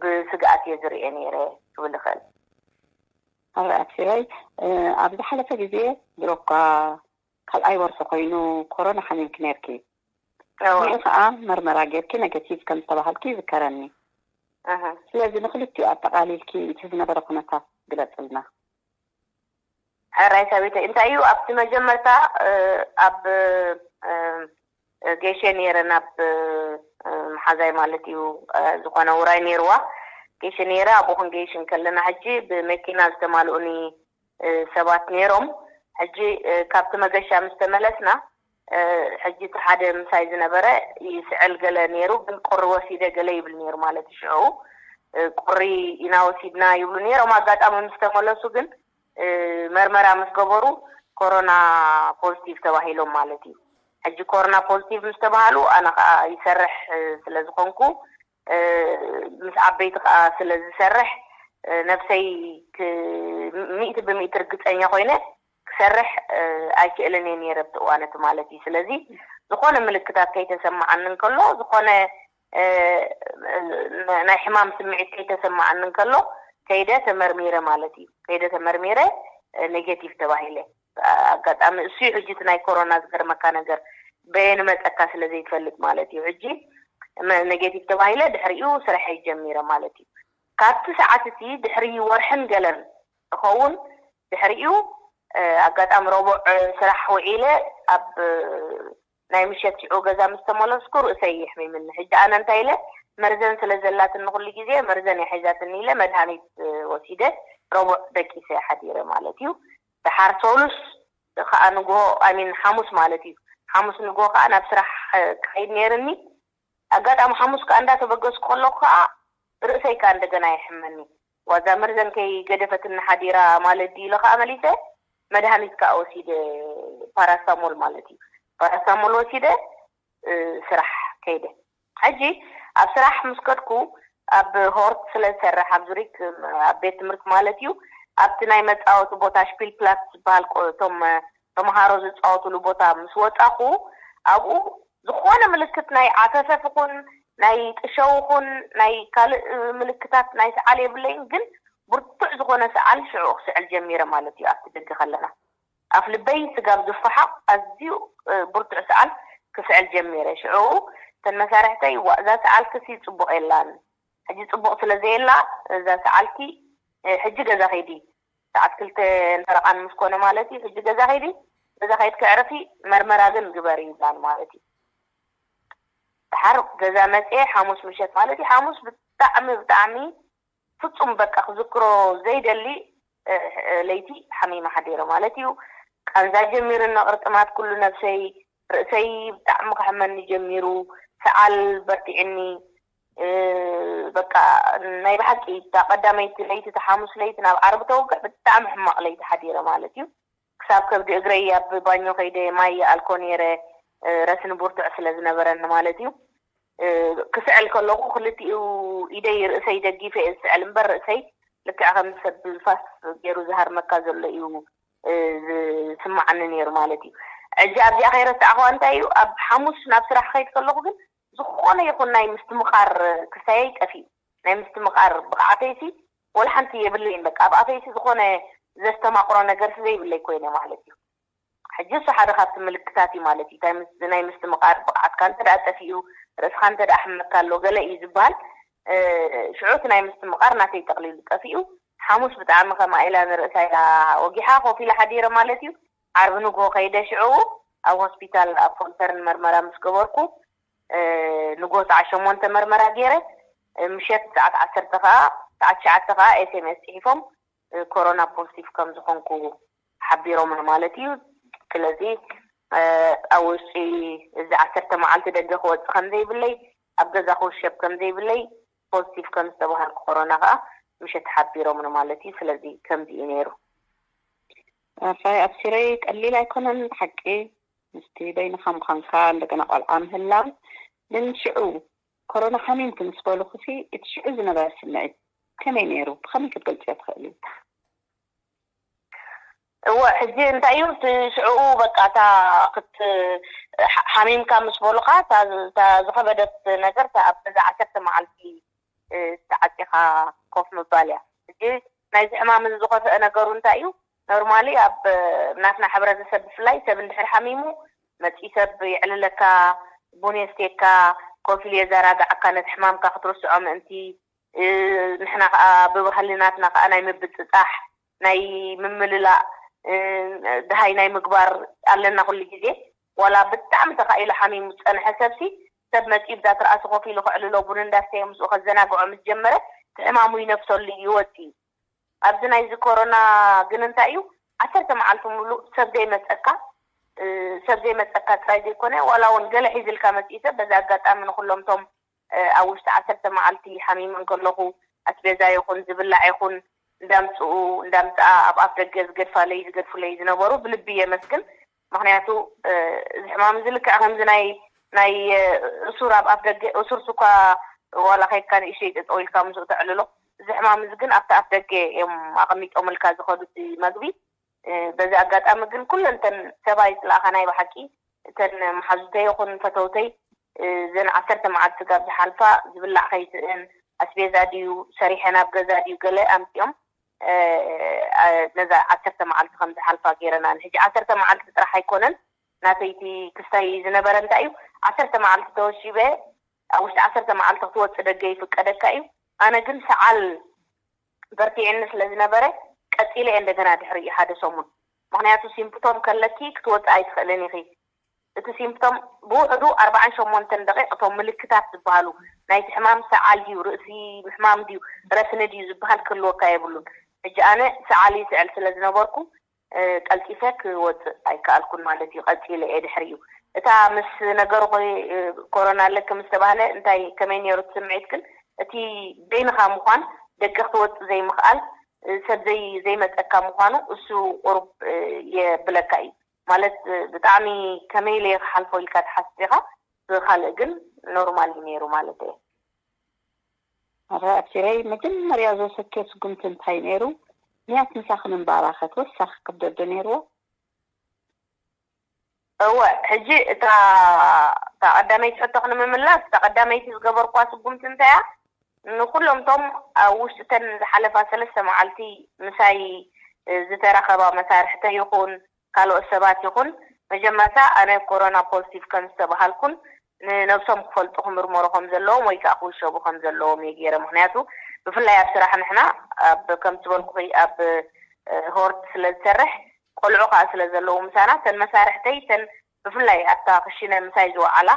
ብስግኣት እየ ዝርእየ ነይረ ክብል ይኽእል። ኣብ ኣክሲረይ ኣብ ዝሓለፈ ግዜ ድሮኳ ካልኣይ ወርሒ ኮይኑ ኮሮና ሓሚምኪ ነርኪ። ንኡ ከዓ መርመራ ጌርኪ ነገቲቭ ከም ዝተባሃልኪ ይዝከረኒ። ስለዚ ንክልቲኡ ኣጠቃሊልኪ እቲ ዝነበረ ኩነታት ግለፅልና። ሕራይ ሰበይተይ፣ እንታይ እዩ ኣብቲ መጀመርታ ኣብ ጌሸ ነይረ ናብ መሓዛይ ማለት እዩ ዝኾነ ውራይ ነይርዋ ጌሸ ነይረ ኣብኡ ክንገይሽ እንከለና ሕጂ ብመኪና ዝተማልኡኒ ሰባት ነይሮም። ሕጂ ካብቲ መገሻ ምስ ተመለስና ሕጂ እቲ ሓደ ምሳይ ዝነበረ ይስዕል ገለ ነይሩ፣ ግን ቁሪ ወሲደ ገለ ይብል ነይሩ ማለት እዩ። ሽዑ ቁሪ ኢና ወሲድና ይብሉ ነይሮም። ኣጋጣሚ ምስ ተመለሱ ግን መርመራ ምስ ገበሩ ኮሮና ፖዚቲቭ ተባሂሎም ማለት እዩ። ሕጂ ኮሮና ፖዚቲቭ ምስ ተባሃሉ ኣነ ከዓ ይሰርሕ ስለ ዝኾንኩ ምስ ዓበይቲ ከዓ ስለ ዝሰርሕ ነብሰይ ሚእቲ ብሚእቲ ርግፀኛ ኮይነ ክሰርሕ ኣይክእልን እየ ነይረ ኣብቲ እዋን እቲ ማለት እዩ። ስለዚ ዝኾነ ምልክታት ከይተሰማዓኒ እንከሎ ዝኾነ እ፣ ናይ ሕማም ስምዒት ከይተሰማዓኒ እንከሎ ከይደ ተመርሚረ ማለት እዩ። ከይደ ተመርሚረ፣ እ፣ ኔጌቲቭ ተባሂለ። ኣጋጣሚ እሱ እዩ ሕጂ እቲ ናይ ኮሮና ዝገርመካ ነገር፣ በየን መጸካ ስለ ዘይትፈልጥ ማለት እዩ። ሕጂ መ-፣ ኔጌቲቭ ተባሂለ ድሕሪኡ ስራሐይ ጀሚረ ማለት እዩ። ካብቲ ሰዓት እቲ ድሕሪ ወርሕን ገለን እኸውን ድሕሪኡ፣ እ፣ ኣጋጣሚ ረቡዕ፣ እ፣ ስራሕ ውዒለ ኣብ፣ እ፣ ናይ ምሸት ሽዑ ገዛ ምስ ተመለስኩ ርእሰይ የሕሚምኒ። ሕጂ ኣነ እንታይ ኢለ፣ መርዘን ስለ ዘላትኒ ኩሉ ግዜ መርዘን እያ ሒዛትኒ ኢለ መድሃኒት፣ እ፣ ወሲደ ረቡዕ ደቂሰ ሓዲረ ማለት እዩ። ደሓር ሰሉስ ከዓ ንግሆ፣ ኣይ ሚን ሓሙስ ማለት እዩ። ሓሙስ ንግሆ ከዓ ናብ ስራሕ፣ እ፣ ክኸይድ ነይርኒ። ኣጋጣሚ ሓሙስ ከዓ እንዳተበገስኩ ከለኩ ከዓ ርእሰይ ከዓ እንደገና ይሕመኒ። ዋዛ መርዘን ከይገደፈትኒ ሓዲራ ማለት ድዩ ኢለ ከዓ መሊሰ መድሃኒት ከዓ ወሲደ፣ ፓራስታሞል ማለት እዩ። ፓራስታሞል ወሲደ፣ እ፣ ስራሕ ከይደ። ሕጂ ኣብ ስራሕ ምስ ከድኩ ኣብ ሆርት ስለ ዝሰርሕ ኣብ ዙሪክ ኣብ ቤት ትምህርቲ ማለት እዩ፣ ኣብቲ ናይ መጻወቲ ቦታ ሽፒል ፕላስ ዝበሃል ቆ-፣ እቶም፣ እ፣ ተምሃሮ ዝጻወቱሉ ቦታ ምስ ወጻኹ ኣብኡ ዝኾነ ምልክት ናይ ዓፈፈፍ ኹን ናይ ጥሸው ኹን ናይ ካልእ ምልክታት ናይ ሰዓል የብለይን፣ ግን ብርቱዕ ዝኾነ ሰዓል ሽዑ ክስዕል ጀሚረ ማለት እዩ። ኣብቲ ደገ ከለና ኣፍ ልበይ ስጋብ ዝፈሓቕ ኣዝዩ፣ እ፣ ብርቱዕ ሰዓል ክስዕል ጀሚረ። ሽዑ እተን መሳርሕተይ ዋ እዛ ሰዓልክሲ ጽቡቕ የላን፣ ሕጂ ጽቡቕ ስለ ዘየላ እዛ ሰዓልኪ፣ እ፣ ሕጂ ገዛ ኸይዲ፣ ሰዓት ክልተ ንፈረቓን ምስ ኮነ ማለት እዩ፣ ሕጂ ገዛ ኸይዲ፣ ገዛ ከይድኪ ዕረፊ፣ መርመራ ግን ግበሪ ይብላን ማለት እዩ። ደሓር ገዛ መፅየ ሓሙስ ምሸት ማለት እዩ። ሓሙስ ብጣዕሚ ብጣዕሚ ፍጹም በቃ ክዝክሮ ዘይደሊ፣ እ፣ እ፣ ለይቲ ሓሚመ ሓዲረ ማለት እዩ። ቃንዛ ጀሚርኒ፣ ቅርጥማት ኩሉ ነብሰይ፣ ርእሰይ ብጣዕሚ ክሕመኒ ጀሚሩ፣ ሰዓል በርቲዕኒ። እ፣ በቃ ናይ ብሓቂ እታ ቀዳመይቲ ለይቲ፣ እታ ሓሙስ ለይቲ ናብ ዓርቢ ተውግዕ ብጣዕሚ ሕማቕ ለይቲ ሓዲረ ማለት እዩ። ክሳብ ከብዲ እግረይ ኣብ ባኞ ከይደ ማይ ይኣልኮ ነይረ፣ እ፣ ረስኒ ብርቱዕ ስለ ዝነበረኒ ማለት እዩ። እ፣ ክስዕል ከለኹ ክልቲኡ ኢደይ ርእሰይ ደጊፈ እየ ዝስዕል እምበር ርእሰይ ልክዕ ከም ሰብ ንፋስ ገይሩ ዝሃርመካ ዘሎ እዩ፣ እ፣ ዝስማዓኒ ነይሩ ማለት እዩ። ሕጂ ኣብዚኣ ከይረሳዕኽዋ እንታይ እዩ፣ ኣብ ሓሙስ ናብ ስራሕ ከይድ ከለኹ ግን ዝኾነ ይኹን ናይ ምስትምቓር ክሳየይ ጠፊኡ። ናይ ምስትምቓር ብቕዓተይሲ ወላ ሓንቲ የብለይን። በቃ ኣብ ኣፈይሲ ዝኾነ ዘስተማቕሮ ነገርሲ ዘይብለይ ኮይነ ማለት እዩ። ሕጂ እሱ ሓደ ካብቲ ምልክታት እዩ ማለት እዩ። እንታይ ምስ-፣ ናይ ምስትምቓር ብቕዓትካ እንተ ደኣ ጠፊኡ፣ ርእስኻ እንተ ደኣ ሕመካ ኣሎ፣ ገለ እዩ ዝበሃል። እ፣ ሽዑ እቲ ናይ ምስትምቓር ናተይ ጠቕሊሉ ጠፊኡ። ሓሙስ ብጣዕሚ ከምኣ ኢላ ንርእሳ ኢላ ወጊሓ ኮፍ ኢላ ሓዲረ ማለት እዩ። ዓርቢ ንግሆ ከይደ ሽዑ ኣብ ሆስፒታል ኣብ ፎልተርን መርመራ ምስ ገበርኩ፣ እ፣ ንግሆ ሰዓት ሸሞንተ መርመራ ገይረ፣ እ፣ ምሸት ሰዓት ዓሰርተ ከኣ፣ ሰዓት ትሽዓተ ከኣ ኤስ ኤም ኤስ ጽሒፎም፣ እ፣ ኮሮና ፖዚቲቭ ከም ዝኾንኩ ሓቢሮምኒ ማለት እዩ። ስለዚ፣ እ፣ ኣብ ውሽጢ እዚ ዓሰርተ መዓልቲ ደገ ክወጽእ ከም ዘይብለይ፣ ኣብ ገዛ ክውሸብ ከም ዘይብለይ፣ ፖዚቲቭ ከም ዝተባሃልኩ ኮሮና ከኣ ምሸት ሓቢሮምኒ ማለት እዩ። ስለዚ ከምዚ እዩ ነይሩ። ኣፋይ ኣብሲረይ ቀሊል ኣይኮነን ብሓቂ፣ ምስቲ በይንኻ ምዃንካ እንደገና ቆልዓ ምህላው። ግን ሽዑ ኮሮና ሓሚምኪ ምስ በሉኽሲ እቲ ሽዑ ዝነበረ ስምዒት ከመይ ነይሩ? ብኸመይ ክትገልጽዮ ትኽእሊ? እወ፣ ሕጂ እንታይ እዩ እቲ ሽዕኡ፣ በቃ እታ ክት-፣ ሓ-፣ ሓሚምካ ምስ በሉኻ እታ ዝ-፣ እታ ዝኸበደት ነገር እታ ኣብ ገዛ ዓሰርተ መዓልቲ፣ እ፣ ተዓጺኻ ኮፍ ምባል እያ። ሕጂ ናይዚ ሕማም እዚ ዝኸፍአ ነገሩ እንታይ እዩ? ኖርማሊ ኣብ ናትና ሕብረተሰብ ብፍላይ ሰብ እንድሕር ሓሚሙ መጺኡ ሰብ የዕልለካ፣ ቡን የስትየካ፣ ኮፍ ኢሉ የዘራግዓካ ነቲ ሕማምካ ክትርስዖ ምእንቲ። እ፣ ንሕና ከኣ ብባህሊ ናትና ከኣ ናይ ምብጽጻሕ፣ ናይ ምምልላእ፣ እ፣ ደሃይ ናይ ምግባር ኣለና ኩሉ ግዜ። ዋላ ብጣዕሚ ተኻኢሉ ሓሚሙ ዝጸንሐ ሰብሲ፣ ሰብ መጺኡ ብዛ ትርኣሲ ኮፍ ኢሉ ከዕልሎ፣ ቡን እንዳስተየ ምስኡ ከዘናግዖ ምስ ጀመረ፣ እቲ ሕማሙ ይነፍሰሉ እዩ፣ ይወጽእ እዩ። ኣብዚ ናይዚ ኮሮና ግን እንታይ እዩ፣ ዓሰርተ መዓልቲ ሙሉእ ሰብ ዘይመጸካ፣ እ፣ ሰብ ዘይመጸካ ጥራይ ዘይኮነ፣ ዋላ እውን ገለ ሒዝልካ መጺኡ ሰብ፣ በዚ ኣጋጣሚ ንኹሎም እቶም እ፣ ኣብ ውሽጢ ዓሰርተ መዓልቲ ሓሚመ እንከለኹ ኣስቤዛ ይኹን ዝብላዕ ይኹን እንዳምጽኡ፣ እንዳምጽኣ ኣብ ኣፍ ደገ ዝገድፋለይ፣ ዝገድፉለይ ዝነበሩ ብልቢ የመስግን። ምኽንያቱ፣ እ፣ እዚ ሕማም እዚ ልክዕ ከምዚ ናይ፣ ናይ፣ እ፣ እሱር ኣብ ኣፍ ደገ፣ እሱር ስኳ ዋላ ከይድካ ንእሽተይ ጠጠው ኢልካ ምስኡ ተዕልሎ፣ እዚ ሕማም እዚ ግን ኣብቲ ኣፍ ደገ እዮም ኣቐሚጦምልካ ዝኸዱ እቲ መግቢ። እ፣ በዚ ኣጋጣሚ ግን ኩለን እተን ሰብኣይ ጽላእኻ ናይ ብሓቂ እተን መሓዙተይ ይኹን ፈተውተይ እዘን ዓሰርተ መዓልቲ ካብ ዝሓልፋ ዝብላዕ ከይስእን ኣስቤዛ ድዩ ሰሪሐ ናብ ገዛ ድዩ ገለ ኣምፂኦም ነዛ ዓሰርተ መዓልቲ ከም ዝሓልፋ ገይረናን። ሕጂ ዓሰርተ መዓልቲ ጥራሕ ኣይኮነን ናተይቲ ክስታይ ዝነበረ እንታይ እዩ፣ ዓሰርተ መዓልቲ ተወሲበ ኣብ ውሽጢ ዓሰርተ መዓልቲ ክትወፅእ ደገ ይፍቀደካ እዩ። ኣነ ግን ሰዓል በርቲዕኒ ስለ ዝነበረ ቀፂለ እየ እንደገና ድሕሪ ሓደ ሰሙን። ምክንያቱ ሲምፕቶም ከለኪ ክትወፅእ ኣይትኽእልን ኢኺ። እቲ ሲምፕቶም ብውሕዱ ኣርባዓን ሸሞንተን ደቂቕ እቶም ምልክታት ዝበሃሉ ናይቲ ሕማም ሰዓል ድዩ ርእሲ ምሕማም ድዩ ረስኒ ድዩ ዝበሃል ክህልወካ የብሉን። ሕጂ ኣነ ሰዓል ይስዕል ስለ ዝነበርኩ ቀልጢፈ ክወፅእ ኣይከኣልኩን ማለት እዩ። ቀፂለ እየ ድሕሪኡ እታ ምስ ነገሩ ኮሮና ኣለኪ ምስ ተባህለ እንታይ ከመይ ነይሩ እቲ ስምዒት ግን እቲ በይንኻ ምዃን ደቂ ክትወፅእ ዘይምኽኣል ሰብ ዘይ ዘይመፀካ ምዃኑ እሱ ቁሩብ የብለካ እዩ ማለት ብጣዕሚ ከመይ ኢለ ክሓልፎ ኢልካ ትሓስብ ኢኻ። ብካልእ ግን ኖርማል እዩ ነይሩ ማለት እየ። ኣረ ኣብሲረይ መጀመርያ ዝወሰድክዮ ስጉምቲ እንታይ ነይሩ? ንያት ምሳኺ ምንባራ ከ ተወሳኺ ክብደት ዶ ነይርዎ? እወ ሕጂ እታ እታ ቀዳመይቲ ሕቶኽ ንምምላስ እታ ቀዳመይቲ ዝገበርኳ ስጉምቲ እንታይ እያ? ንኩሎም ቶም ኣብ ውሽጢ እተን ዝሓለፋ ሰለስተ መዓልቲ ምሳይ ዝተራኸባ መሳርሕተይ ይኹን ካልኦት ሰባት ይኹን መጀመርታ ኣነ ኮሮና ፖዚቲቭ ከም ዝተባሃልኩን ንነብሶም ክፈልጡ ክምርመሩ ከም ዘለዎም ወይ ከዓ ክውሸቡ ከም ዘለዎም እየ ገይረ። ምክንያቱ ብፍላይ ኣብ ስራሕ ንሕና ኣብ ከም ዝበልኩ ኣብ ሆርት ስለ ዝሰርሕ ቆልዑ ከዓ ስለ ዘለዉ ምሳና ተን መሳርሕተይ ተን ብፍላይ ኣብታ ክሽነ ምሳይ ዝወዓላ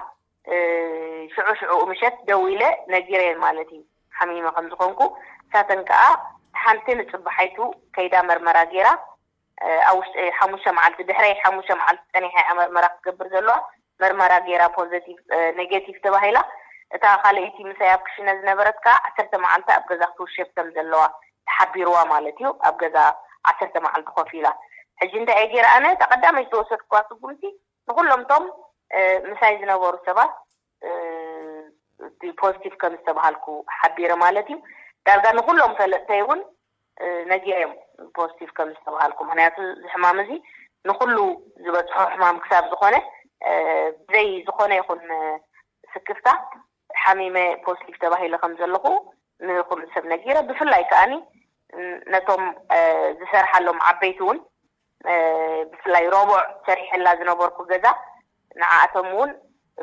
ሽዑ ሽዑ ምሸት ደዊለ ነጊረየን ማለት እዩ ሓሚመ ከም ዝኾንኩ። እሳተን ከዓ ሓንቲ ንፅባሓይቱ ከይዳ መርመራ ገይራ ኣብ ውሽጢ ሓሙሽተ መዓልቲ ድሕረይ ሓሙሽተ መዓልቲ ፀኒሐ እያ መርመራ ክትገብር ዘለዋ። መርመራ ገይራ ፖዘቲቭ ኔጌቲቭ ተባሂላ። እታ ካልኣይቲ ምሳይ ኣብ ክሽነ ዝነበረት ከዓ ዓሰርተ መዓልቲ ኣብ ገዛ ክትውሸብ ከም ዘለዋ ተሓቢርዋ ማለት እዩ። ኣብ ገዛ ዓሰርተ መዓልቲ ኮፍ ኢላ። ሕጂ እንታይ እየ ገይረ ኣነ? እታ ቀዳመይ ዝተወሰድኩዋ ስጉምቲ ንኩሎም እቶም ምሳይ ዝነበሩ ሰባት ፖዚቲቭ ከም ዝተባሃልኩ ሓቢረ ማለት እዩ። ዳርጋ ንኩሎም ፈለጥተይ እውን ነጊረዮም ፖዚቲቭ ከም ዝተባሃልኩ። ምክንያቱ እዚ ሕማም እዚ ንኩሉ ዝበፅሖ ሕማም ክሳብ ዝኾነ ብዘይ ዝኾነ ይኹን ስክፍታ ሓሚመ ፖዚቲቭ ተባሂለ ከም ዘለኹ ንኩሉ ሰብ ነጊረ። ብፍላይ ከዓኒ ነቶም ዝሰርሓሎም ዓበይቲ እውን ብፍላይ ረቡዕ ሰሪሐላ ዝነበርኩ ገዛ ንዓኣቶም እውን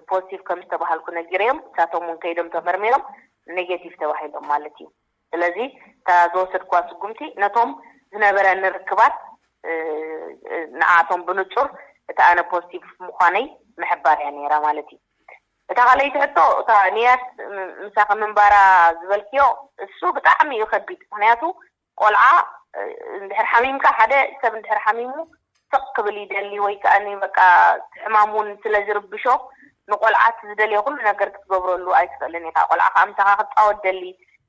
ፖዚቲቭ ከም ዝተባሃልኩ ነጊረዮም። እሳቶም እውን ከይዶም ተመርሚሮም ኔጌቲቭ ተባሂሎም ማለት እዩ። ስለዚ እታ ዝወሰድኩዋ ስጉምቲ ነቶም ዝነበረኒ ርክባት ንዓኣቶም ብንጹር እቲ ኣነ ፖዚቲቭ ምዃነይ ምሕባር እያ ነይራ ማለት እዩ። እታ ካልኣይቲ ሕቶ እታ ንያት ምሳኺ ምንባራ ዝበልክዮ እሱ ብጣዕሚ እዩ ከቢድ። ምክንያቱ ቆልዓ እንድሕር ሓሚምካ ሓደ ሰብ እንድሕር ሓሚሙ ስቕ ክብል ይደሊ ወይ ከዓ በቃ ሕማም እውን ስለ ዝርብሾ ንቆልዓ እቲ ዝደልዮ ኩሉ ነገር ክትገብረሉ ኣይትኽእልን ኢኻ። ቆልዓ ከዓ ምሳኻ ክፃወት ደሊ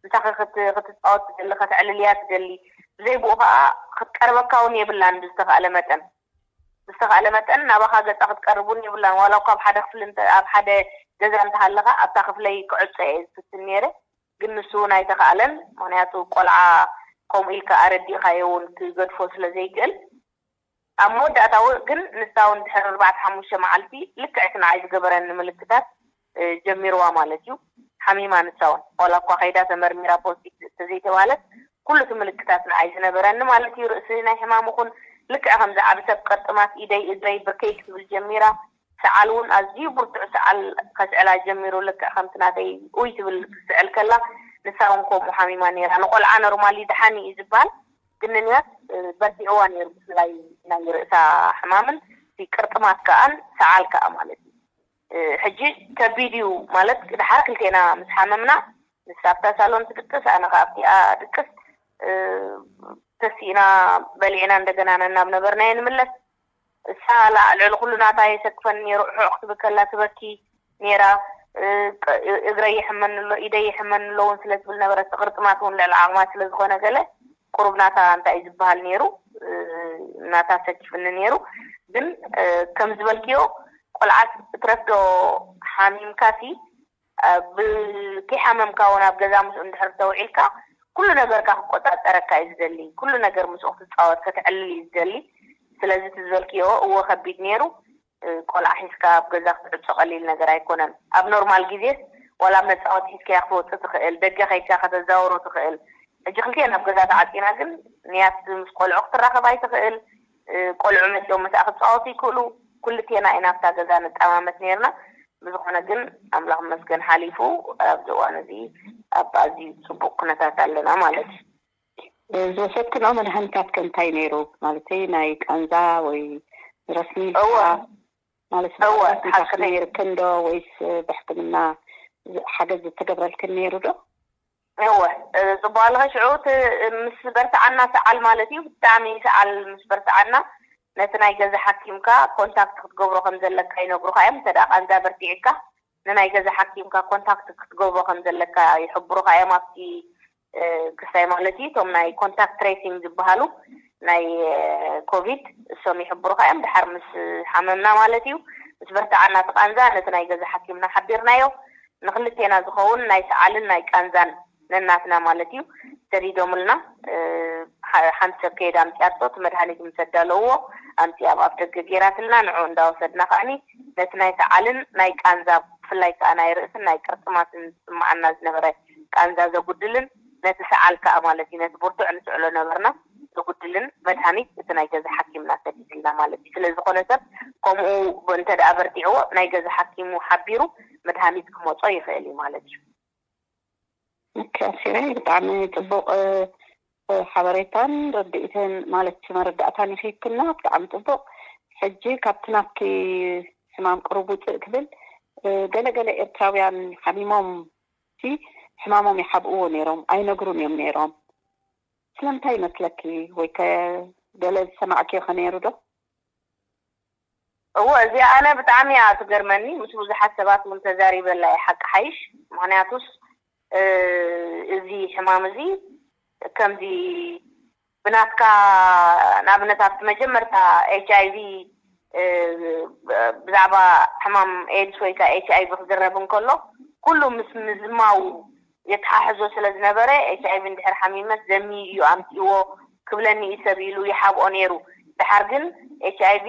ምሳኺ ክትፃወት ትደሊ ከተዕልልያ ትደሊ ብዘይ ብኡ ከዓ ክትቀርበካ እውን የብላን ብዝተኽኣለ መጠን ብዝተኽኣለ መጠን ናባኻ ገፃ ክትቀርብ እውን የብላን ዋላ እኳ ኣብ ሓደ ክፍሊ ኣብ ሓደ ገዛ እንተሃለኻ ኣብታ ክፍለይ ክዕፆ እየ ዝፍትን ነይረ። ግን ንሱ እውን ኣይተኽኣለን። ምክንያቱ ቆልዓ ከምኡ ኢልካ ኣረዲእኻዮ እውን ክገድፎ ስለ ዘይክእል ኣብ መወዳእታ እውን ግን ንሳ እውን ድሕሪ ኣርባዕተ ሓሙሽተ መዓልቲ ልክዕ እቲ ንዓይ ዝገበረኒ ምልክታት ጀሚርዋ ማለት እዩ። ሓሚማ ንሳ እውን ዋላ እኳ ከይዳ ተመርሚራ ፖዚቲቭ ተዘይተባሃለት ኩሉ እቲ ምልክታት ንዓይ ዝነበረኒ ማለት እዩ። ርእሲ ናይ ሕማም ይኹን ልክዕ ከምዚ ዓቢ ሰብ ቅርጥማት ኢደይ እግረይ ብርከይ ክትብል ጀሚራ። ሰዓል እውን ኣዝዩ ብርቱዕ ሰዓል ከስዕላ ጀሚሩ። ልክዕ ከምቲ ናተይ ኡይ ትብል ክትስዕል ከላ ንሳ እውን ከምኡ ሓሚማ ነይራ። ንቆልዓ ኖርማሊ ደሓን እዩ ዝበሃል ግን ንንያት በርቲዕዋ ነይሩ ብፍላይ ናይ ርእሳ ሕማምን እቲ ቅርጥማት ከኣን ሰዓል ከኣ ማለት እዩ። ሕጂ ከቢድ እዩ ማለት ድሓር ክልቴና ምስ ሓመምና ንሳ ኣብታ ሳሎን ትድቅስ ኣነ ከኣ ኣብቲኣ ድቅስ ተሲእና በሊዕና እንደገና ነናብ ነበርናዮ ንምለስ እሳ ላዕልዕሊ ኩሉ ናታ የሰክፈኒ ነይሩ። ሑዕ ክትብል ከላ ትበኪ ነይራ። እግረይ ይሕመኒ ኣሎ፣ ኢደይ ይሕመኒ ኣሎ እውን ስለ ትብል ነበረት። እቲ ቅርጥማት እውን ልዕሊ ዓቕማ ስለ ዝኾነ ገለ ቁሩብ ናታ እንታይ እዩ ዝበሃል ነይሩ፣ ናታ ሰኪፍኒ ነይሩ። ግን ከም ዝበልክዮ ቆልዓ እትረፍዶ ሓሚምካሲ ብከይሓመምካ እውን ኣብ ገዛ ምስኡ እንድሕር ተውዒልካ ኩሉ ነገርካ ክቆፃፀረካ እዩ ዝደሊ። ኩሉ ነገር ምስኡ ክትፃወት ከተዕልል እዩ ዝደሊ። ስለዚ እቲ ዝበልክዮ እወ ከቢድ ነይሩ። ቆልዓ ሒዝካ ኣብ ገዛ ክትዕጾ ቀሊል ነገር ኣይኮነን። ኣብ ኖርማል ግዜስ ዋላ መጻወቲ ሒዝካያ ክትወጽእ ትኽእል፣ ደገ ከይድካ ከተዛውሮ ትኽእል። ሕጂ ክልቴና ኣብ ገዛ ተዓጺና ግን ንያት ምስ ቆልዑ ክትራኸብ ኣይትኽእል። ቆልዑ መጺኦም ምስኣ ክጻወቱ ይክእሉ። ኩልቴና ኢና ኣብታ ገዛ ንጠማመት ነርና። ብዝኾነ ግን ኣምላኽ መስገን ሓሊፉ ኣብዚ እዋን እዚ ኣብ ኣዝዩ ጽቡቕ ኩነታት ኣለና ማለት እዩ። ዝወሰድክንኦ መድሃኒታት ከ እንታይ ነይሩ? ማለተይ ናይ ቃንዛ ወይ ረስኒ እወ ማለት እወ፣ ሓቂ ነይርክን ዶ ወይስ ብሕክምና ሓገዝ ዝተገብረልክን ነይሩ ዶ? እወ፣ ጽቡቅ ኣለኸ። ሽዑ እቲ ምስ በርትዓና ሰዓል ማለት እዩ። ብጣዕሚ ሰዓል ምስ በርትዓና ነቲ ናይ ገዛ ሓኪምካ ኮንታክት ክትገብሮ ከም ዘለካ ይነግሩካ እዮም። እንተ ደኣ ቃንዛ በርቲዕካ ንናይ ገዛ ሓኪምካ ኮንታክት ክትገብሮ ከም ዘለካ ይሕብሩካ እዮም። ኣብቲ ክስታይ ማለት እዩ። እቶም ናይ ኮንታክት ትሬሲንግ ዝበሃሉ ናይ ኮቪድ እሶም ይሕብሩካ እዮም። ድሓር ምስ ሓመምና ማለት እዩ፣ ምስ በርትዓና እቲ ቃንዛ ነቲ ናይ ገዛ ሓኪምና ሓቢርናዮ። ንክልቴና ዝኸውን ናይ ሰዓልን ናይ ቃንዛን ነናትና ማለት እዩ ሰዲዶምልና። ሓንቲ ሰብ ከየዳ ኣምፅያቶ እቲ መድሃኒት ምስ ኣዳለውዎ ኣምፅያ ኣብ ኣፍ ደገ ገይራትልና ንዑ እንዳወሰድና ከዓኒ ነቲ ናይ ሰዓልን ናይ ቃንዛ ብፍላይ ከዓ ናይ ርእስን ናይ ቅርጥማትን ዝስምዓና ዝነበረ ቃንዛ ዘጉድልን ነቲ ሰዓል ከዓ ማለት እዩ ነቲ ብርቱዕ ንስዕሎ ነበርና ዘጉድልን መድሃኒት እቲ ናይ ገዛ ሓኪምና ሰዲድልና ማለት እዩ። ስለዝኾነ ሰብ ከምኡ እንተ ደኣ በርቲዕዎ ናይ ገዛ ሓኪሙ ሓቢሩ መድሃኒት ክመጾ ይኽእል እዩ ማለት እዩ። ከሲረ ብጣዕሚ ጽቡቕ ሓበሬታን ርድኢትን ማለት መረዳእታን ይኽይክልና ብጣዕሚ ጽቡቕ። ሕጂ ካብቲ ናትኪ ሕማም ቅሩብ ውፅእ ክብል ገለገለ ኤርትራውያን ሓሚሞም ሲ ሕማሞም ይሓብእዎ ነይሮም ኣይነግሩን እዮም ነይሮም። ስለምንታይ ይመስለኪ? ወይ ከ ገለ ዝሰማዕክዮ ከ ነይሩ ዶ? እዎ፣ እዚኣ ኣነ ብጣዕሚ እያ ትገርመኒ። ምስ ብዙሓት ሰባት እውን ተዛሪበላ እየ ሓቂ ሓይሽ። ምክንያቱስ እዚ ሕማም እዚ ከምዚ ብናትካ ንኣብነት ኣብቲ መጀመርታ ኤች ኣይ ቪ ብዛዕባ ሕማም ኤድስ ወይ ከዓ ኤች ኣይ ቪ ክዝረብ እንከሎ ኩሉ ምስ ምዝማው የተሓሕዞ ስለ ዝነበረ ኤች ኣይ ቪ እንድሕር ሓሚመስ ዘሚ እዩ ኣምፅዎ ክብለኒ እዩ ሰብ ኢሉ ይሓብኦ ነይሩ። ድሓር ግን ኤች ኣይ ቪ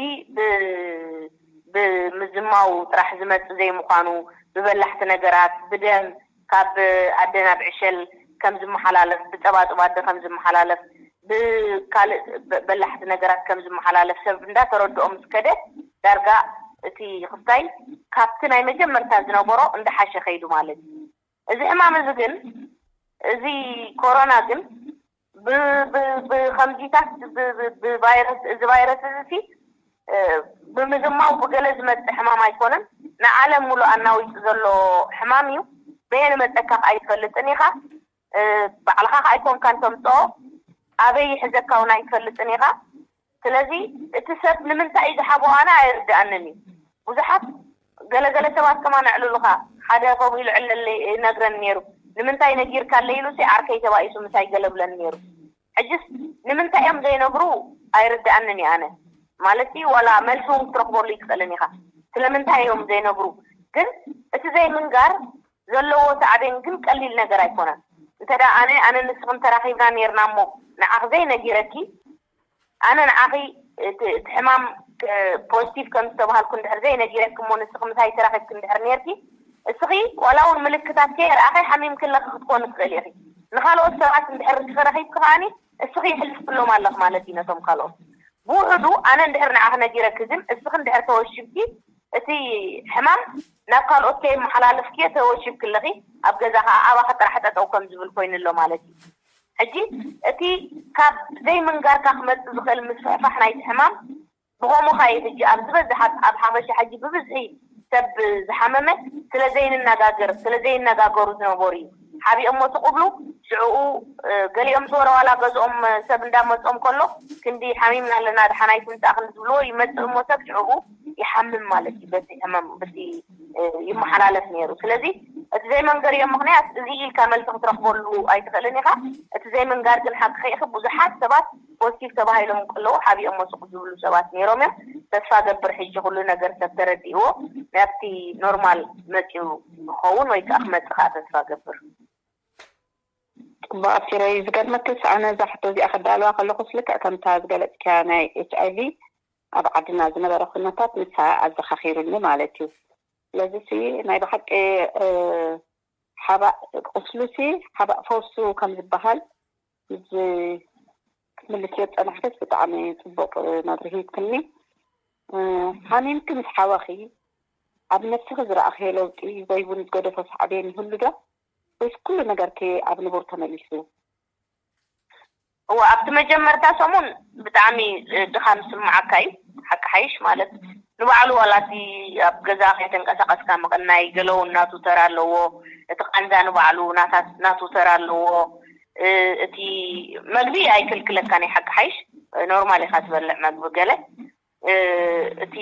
ብምዝማው ጥራሕ ዝመፅእ ዘይምዃኑ ብበላሕቲ ነገራት ብደም ካብ ኣደ ናብ ዕሸል ከም ዝመሓላለፍ ብፀባፅብ ኣደ ከም ዝመሓላለፍ ብካልእ በላሕቲ ነገራት ከም ዝመሓላለፍ ሰብ እንዳተረድኦ ምስ ከደ ዳርጋ እቲ ክስታይ ካብቲ ናይ መጀመርታ ዝነበሮ እንዳሓሸ ከይዱ ማለት እዩ። እዚ ሕማም እዚ ግን እዚ ኮሮና ግን ብከምዚታት ብቫይረስ እዚ ቫይረስ እዚ ብምዝማው ብገለ ዝመፅእ ሕማም ኣይኮነን። ንዓለም ሙሉእ ኣናዊፁ ዘሎ ሕማም እዩ። በየን መፀካ ከዓ ኣይትፈልጥን ኢኻ። ባዕልኻ ከዓ ኣይኮንካን ተምፅኦ ኣበይ ይሕዘካ እውን ኣይትፈልጥን ኢኻ። ስለዚ እቲ ሰብ ንምንታይ እዩ ዝሓብኦ ኣነ ኣይርድኣንን እዩ። ብዙሓት ገለገለ ሰባት ከማን ኣዕልሉኻ ሓደ ከምኡ ኢሉ ዕለለ ይነግረኒ ነይሩ። ንምንታይ ነጊርካለይ ኢሉ ሲ ዓርከይ ተባኢሱ ምሳይ ገለብለኒ ነይሩ። ሕጅስ ንምንታይ እዮም ዘይነግሩ ኣይርድኣንን እዩ ኣነ ማለት ዋላ መልሲ እውን ክትረኽበሉ ይትኽእልን ኢኻ። ስለምንታይ እዮም ዘይነግሩ ግን እቲ ዘይምንጋር ዘለዎ ሳዕቤን ግን ቀሊል ነገር ኣይኮነን። እንተ ኣነ ኣነ ንስኽን ተራኺብና ነርና እሞ ንዓኽ ዘይነጊረኪ ኣነ ንዓኺ እቲ ሕማም ፖዚቲቭ ከም ዝተባሃልኩ እንድሕር ዘይነጊረኪ እሞ ንስኺ ምሳይ ተራኺብኪ እንድሕር ነርኪ እስኺ ዋላ እውን ምልክታት ከየርኣኺ ሓሚምኪ ኣለኺ ክትኮኒ ትኽእሊ ኢኺ። ንኻልኦት ሰባት እንድሕር እስኺ ረኺብኪ ከዓኒ እስኺ ይሕልፍክሎም ኣለኺ ማለት እዩ ነቶም ካልኦት። ብውሕዱ ኣነ እንድሕር ንዓኺ ነጊረኪ ግን እስኺ እንድሕር ተወሺብኪ እቲ ሕማም ናብ ካልኦት ከየመሓላለፍክዮ ተወሺብኪ ኣለኺ ኣብ ገዛ ከዓ ኣባኺ ጥራሕ ጠጠው ከም ዝብል ኮይኑ ኣሎ ማለት እዩ። ሕጂ እቲ ካብ ዘይምንጋርካ ክመፅእ ዝኽእል ምስፍሕፋሕ ናይቲ ሕማም ብኸምኡ ኸዓ እዩ ሕጂ ኣብ ዝበዝሓ ኣብ ሓበሻ ሕጂ ብብዝሒ ሰብ ዝሓመመ ስለ ዘይንነጋገር ስለ ዘይነጋገሩ ዝነበሩ እዩ። ሓቢኦሞ ትቕብሉ ሽዕኡ ገሊኦም ዝበረ ዋላ ገዝኦም ሰብ እንዳመፆም ከሎ ክንዲ ሓሚምና ኣለና ድሓናይ ትምፃእ ክንዲ ዝብልዎ ይመፅእ እሞ ሰብ ሽዕኡ ይሓምም ማለት እዩ። በቲ ሕመም በቲ ይመሓላለፍ ነይሩ። ስለዚ እቲ ዘይመንገርዮ ምኽንያት እዚ ኢልካ መልሲ ክትረኽበሉ ኣይትኽእልን ኢኻ። እቲ ዘይምንጋር ግን ሓቂ ከይኺ ብዙሓት ሰባት ፖዚቲቭ ተባሂሎም እንከለዉ ሓቢኦም ወስቑ ዝብሉ ሰባት ነይሮም እዮም። ተስፋ ገብር ሕጂ ኩሉ ነገር ሰብ ተረዲእዎ ናብቲ ኖርማል መፂኡ ክኸውን ወይ ከዓ ክመፅእ ከዓ ተስፋ ገብር። ፅቡቅ ኣሲረይ ዝገርመክስ ኣነ እዛ ሕቶ እዚኣ ከዳልዋ ከለኩስ ልክዕ ከምታ ዝገለፅክያ ናይ ኤች ኣይ ቪ ኣብ ዓድና ዝነበረ ኩነታት ንሳ ኣዘኻኺሩኒ ማለት እዩ። ስለዚ ሲ ናይ ብሓቂ ሓባእ ቁስሉ ሲ ሓባእ ፈውሱ ከም ዝበሃል ምስ ክትምልስዮ ዝፀናሕክስ ብጣዕሚ ፅቡቅ መብርሂ ትክኒ። ሓሚምኪ ምስ ሓወኺ ኣብ ነብስኺ ዝረኣኽዮ ለውጢ ወይ እውን ዝገደፎ ሳዕቤን ይህሉ ዶ? ወይስ ኩሉ ነገርኪ ኣብ ንቡር ተመሊሱ? እወ ኣብቲ መጀመርታ ሰሙን ብጣዕሚ ድኻም ዝስምዓካ እዩ። ሓቂ ሓይሽ ማለት ንባዕሉ ዋላ እቲ ኣብ ገዛ ከይተንቀሳቀስካ ምቕናይ ገለውን ናቱ ተራ ኣለዎ። እቲ ቃንዛ ንባዕሉ ናቱ ተራ ኣለዎ። እቲ መግቢ ኣይክልክለካ ናይ ሓቂ ሓይሽ ኖርማል ኢካ ትበልዕ መግቢ ገለ እቲ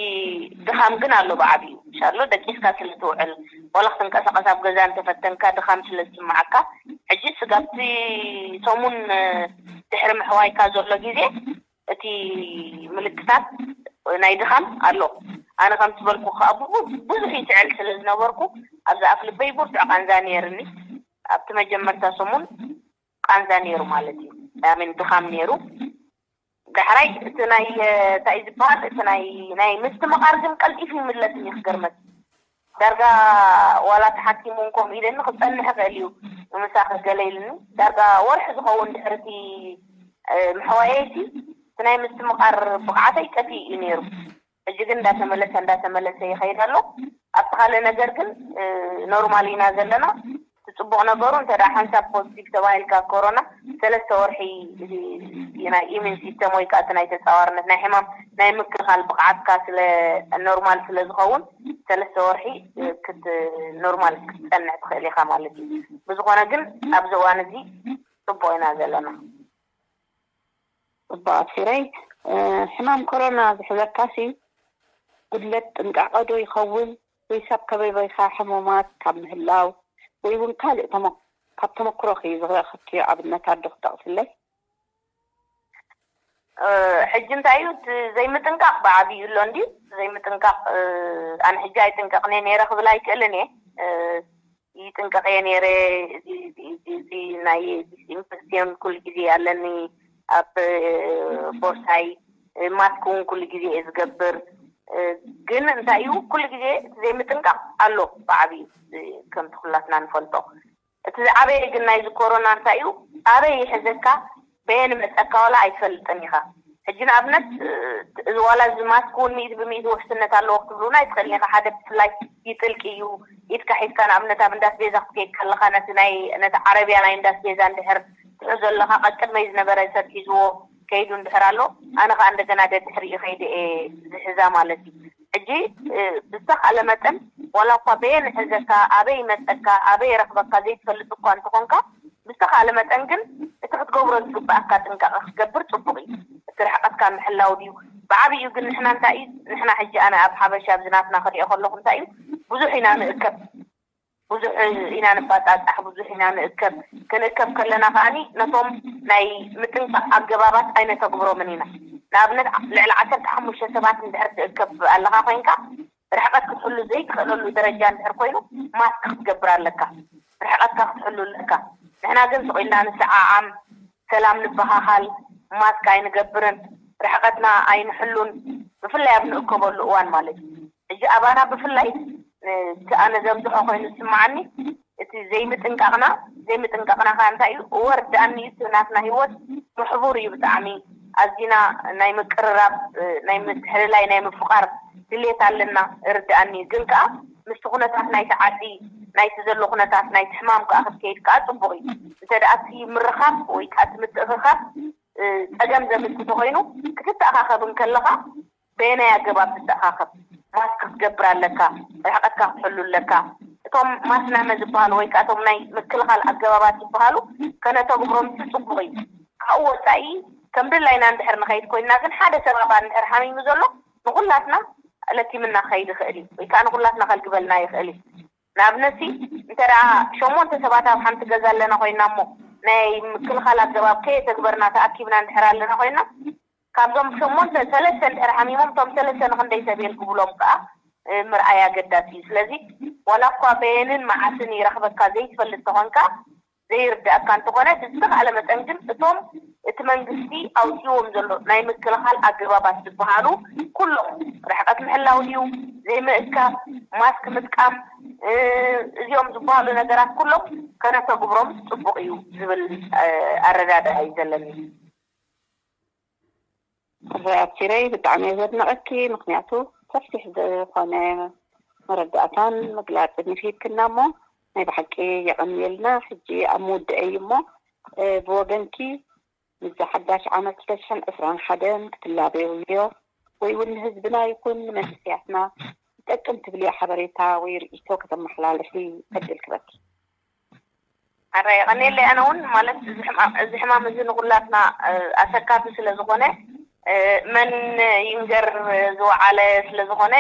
ድኻም ግን ኣሎ ብዓብዩ ሻሎ ደቂስካ ስለ ትውዕል ዋላ ክትንቀሳቀስ ኣብ ገዛ እንተፈተንካ ድኻም ስለ ዝስምዓካ ሕጂ ስጋብቲ ሰሙን ድሕሪ ምሕዋይካ ዘሎ ግዜ እቲ ምልክታት ናይ ድኻም ኣሎ። ኣነ ከም ትበልኩ ከዓ ብዙሕ ይስዕል ስለ ዝነበርኩ ኣብዚ ኣፍ ልበይ ብርቱዕ ቃንዛ ነይርኒ። ኣብቲ መጀመርታ ሰሙን ቃንዛ ነይሩ ማለት እዩ። ኣሜን ድኻም ነይሩ። ዳሕራይ እቲ ናይ እንታይ ዝበሃል እቲ ናይ ናይ ምስትምቓር ግን ቀልጢፉ ይምለስ እዩ ክገርመት ዳርጋ ዋላ ተሓኪሙ እንኮም ኢለኒ ክፀንሕ ይኽእል እዩ ምሳኺ ገለ ኢልኒ ዳርጋ ወርሒ ዝኸውን ድሕርቲ ምሕዋየይቲ እቲ ናይ ምስትምቓር ብቕዓተይ ጠፊኡ እዩ ነይሩ። ሕጂ ግን እንዳተመለሰ እንዳተመለሰ ይኸይድ ኣሎ። ኣብቲ ካልእ ነገር ግን ኖርማል ኢና ዘለና። እቲ ፅቡቕ ነገሩ እንተ ሓንሳብ ፖዚቲቭ ተባሂልካ ኮሮና ሰለስተ ወርሒ ናይ ኢሚን ሲስተም ወይ ከዓ ናይ ተፃዋርነት ናይ ሕማም ናይ ምክልኻል ብቕዓትካ ስለ ኖርማል ስለ ዝኸውን ሰለስተ ወርሒ ክት ኖርማል ክትፀንዕ ትኽእል ኢኻ ማለት እዩ። ብዝኾነ ግን ኣብዚ እዋን እዚ ፅቡቕ ኢና ዘለና። ፅቡቅ ኣስፊረይ ሕማም ኮሮና ዝሕዘካሲ ጉድለት ጥንቃቐ ዶ ይኸውን ወይስ ኣብ ከባቢኻ ሕሙማት ካብ ምህላው ወይ እውን ካልእ ካብ ተመክሮኺ ዝረኸብክዮ ኣብነታት ዶ ክጠቕስለይ? ሕጂ እንታይ እዩ ዘይምጥንቃቕ ብዓብዩ ኣሎ እንዲ ዘይምጥንቃቕ ኣነ ሕጂ ኣይጥንቀቕን እየ ነይረ ክብል ኣይክእልን እየ ይጥንቀቕ እየ ነይረ። እዚ ናይ ዲስኢንፌክሽን ኩሉ ግዜ ኣለኒ ኣብ ቦርሳይ፣ ማስክ እውን ኩሉ ግዜ እየ ዝገብር። ግን እንታይ እዩ ኩሉ ግዜ እቲ ዘይምጥንቃቕ ኣሎ ብዓብዩ ከምቲ ኩላትና ንፈልጦ። እቲ ዝዓበየ ግን ናይዚ ኮሮና እንታይ እዩ ኣበይ ይሕዘካ በየን መፀካ ዋላ ኣይትፈልጥን ኢኻ። ሕጂ ንኣብነት እዚ ዋላ እዚ ማስክ እውን ሚእቲ ብሚእቲ ውሕስነት ኣለዎ ክትብሉና ኣይትኽእልን ኢኻ። ሓደ ብፍላይ ይጥልቂ እዩ። ኢድካ ሒዝካ ንኣብነት ኣብ እንዳስቤዛ ክትከይድ ከለኻ ነቲ ናይ ነቲ ዓረብያ ናይ እንዳስቤዛ እንድሕር ትሕዞ ኣለኻ ቀቅድመይ ዝነበረ ሰብ ሒዝዎ ከይዱ እንድሕር ኣሎ ኣነ ከዓ እንደገና ደድሕሪኡ ከይደ እየ ዝሕዛ ማለት እዩ። ሕጂ ብዝተኻእለ መጠን ዋላ እኳ በየን ይሕዘካ ኣበይ ይመፀካ ኣበይ ይረኽበካ ዘይትፈልጥ እኳ እንተኾንካ ብዝተኻእለ መጠን ግን እቲ ክትገብሮ ዝግበኣካ ጥንቃቐ ክትገብር ፅቡቕ እዩ። እቲ ርሕቐትካ ምሕላው ድዩ ብዓብዩ ግን ንሕና እንታይ እዩ ንሕና ሕጂ ኣነ ኣብ ሓበሻ ኣብዚ ናትና ክሪኦ ከለኹ እንታይ እዩ ብዙሕ ኢና ንእከብ ብዙሕ ኢና ንባፃፃሕ ብዙሕ ኢና ንእከብ ክንእከብ ከለና ከዓኒ ነቶም ናይ ምጥንቃቕ ኣገባባት ኣይነተግብሮምን ኢና። ንኣብነት ልዕሊ ዓሰርተ ሓሙሽተ ሰባት እንድሕር ትእከብ ኣለኻ ኮይንካ ርሕቐት ክትሕሉ ዘይትኽእለሉ ደረጃ እንድሕር ኮይኑ ማስክ ክትገብር ኣለካ። ርሕቐትካ ክትሕሉ ኣለካ። ንሕና ግን ስቕ ኢልና ንሰዓዓም፣ ሰላም ንበሃሃል፣ ማስክ ኣይንገብርን፣ ርሕቐትና ኣይንሕሉን ብፍላይ ኣብ ንእከበሉ እዋን ማለት እዩ። ሕጂ ኣባና ብፍላይ እቲ ኣነ ዘብዝሖ ኮይኑ ዝስምዓኒ እቲ ዘይምጥንቃቕና ዘይምጥንቃቕና ከዓ እንታይ እዩ እወ ርድኣኒ እዩ እቲ ናትና ሂወት ምሕቡር እዩ ብጣዕሚ ኣዚና ናይ ምቅርራብ ናይ ምትሕልላይ ናይ ምፍቓር ድሌት ኣለና ርድኣኒ እዩ ግን ከዓ ምስቲ ኩነታት ናይቲ ዓዲ ናይቲ ዘሎ ኩነታት ናይቲ ሕማም ከዓ ክትከይድ ከዓ ፅቡቕ እዩ እንተ ደኣ እቲ ምርኻብ ወይ ከዓ እቲ ምትእኽኻብ ፀገም ዘምልክት ኮይኑ ክትተኣኻኸብ እንከለኻ በየናይ ኣገባብ ትተኣኻኸብ ማስክ ክትገብር ኣለካ ርሕቀትካ ክትሕሉ ኣለካ እቶም ማስናመ ዝበሃሉ ወይ ከዓ እቶም ናይ ምክልኻል ኣገባባት ዝበሃሉ ከነተግብሮም ምሲ ፅቡቕ እዩ ካብኡ ወፃኢ ከም ድላይና እንድሕር ንኸይድ ኮይንና ግን ሓደ ሰብ ኣባ እንድሕር ሓሚሙ ዘሎ ንኹላትና ለኪምና ክኸይድ ይኽእል እዩ ወይ ከዓ ንኹላትና ከልግበልና ይኽእል እዩ ንኣብነትሲ እንተ ደኣ ሸሞንተ ሰባት ኣብ ሓንቲ ገዛ ኣለና ኮይና እሞ ናይ ምክልኻል ኣገባብ ከየተግበርና ተኣኪብና እንድሕር ኣለና ኮይና ካብዞም ሸሞንተ ሰለስተ እንድሕር ሓሚሞም እቶም ሰለስተ ንክንደይ ሰብ የልግብሎም ከዓ ምርኣይ ኣገዳሲ እዩ ስለዚ ዋላ እኳ በየንን መዓስን ይረኽበካ ዘይትፈልጥ ተኾንካ ዘይርዳእካ እንተኾነ፣ ብዝተኻእለ መጠን ግን እቶም እቲ መንግስቲ ኣውፂዎም ዘሎ ናይ ምክልኻል ኣገባባት ዝበሃሉ ኩሎም፣ ርሕቀት ምሕላው ድዩ፣ ዘይምእካብ፣ ማስክ ምጥቃም፣ እዚኦም ዝበሃሉ ነገራት ኩሎም ከነተግብሮም ፅቡቕ እዩ ዝብል ኣረዳድኣ እዩ ዘለኒ። ራያት ሲረይ፣ ብጣዕሚ እየ ዘድንቐኪ። ምክንያቱ ሰፊሕ ዝኾነ መረዳእታን ምግላፅን ይክይድክና እሞ፣ ናይ ብሓቂ የቐንየልና። ሕጂ ኣብ ምውድእ እዩ እሞ፣ ብወገንኪ ምስዚ ሓዳሽ ዓመት ክልተ ሽሕን ዕስራን ሓደን ክትላበዮ ወይ እውን ንህዝብና ይኹን ንመንእሰያትና ዝጠቅም ትብልዮ ሓበሬታ ወይ ርእይቶ ከተመሓላልፊ ዕድል ክበኪ። ኣረ የቐንየለይ። ኣነ እውን ማለት እዚ ሕማም እዚ ንኩላትና ኣሰካፊ ስለ ዝኾነ፣ መን ይንገር ዝወዓለ ስለ ዝኾነ፣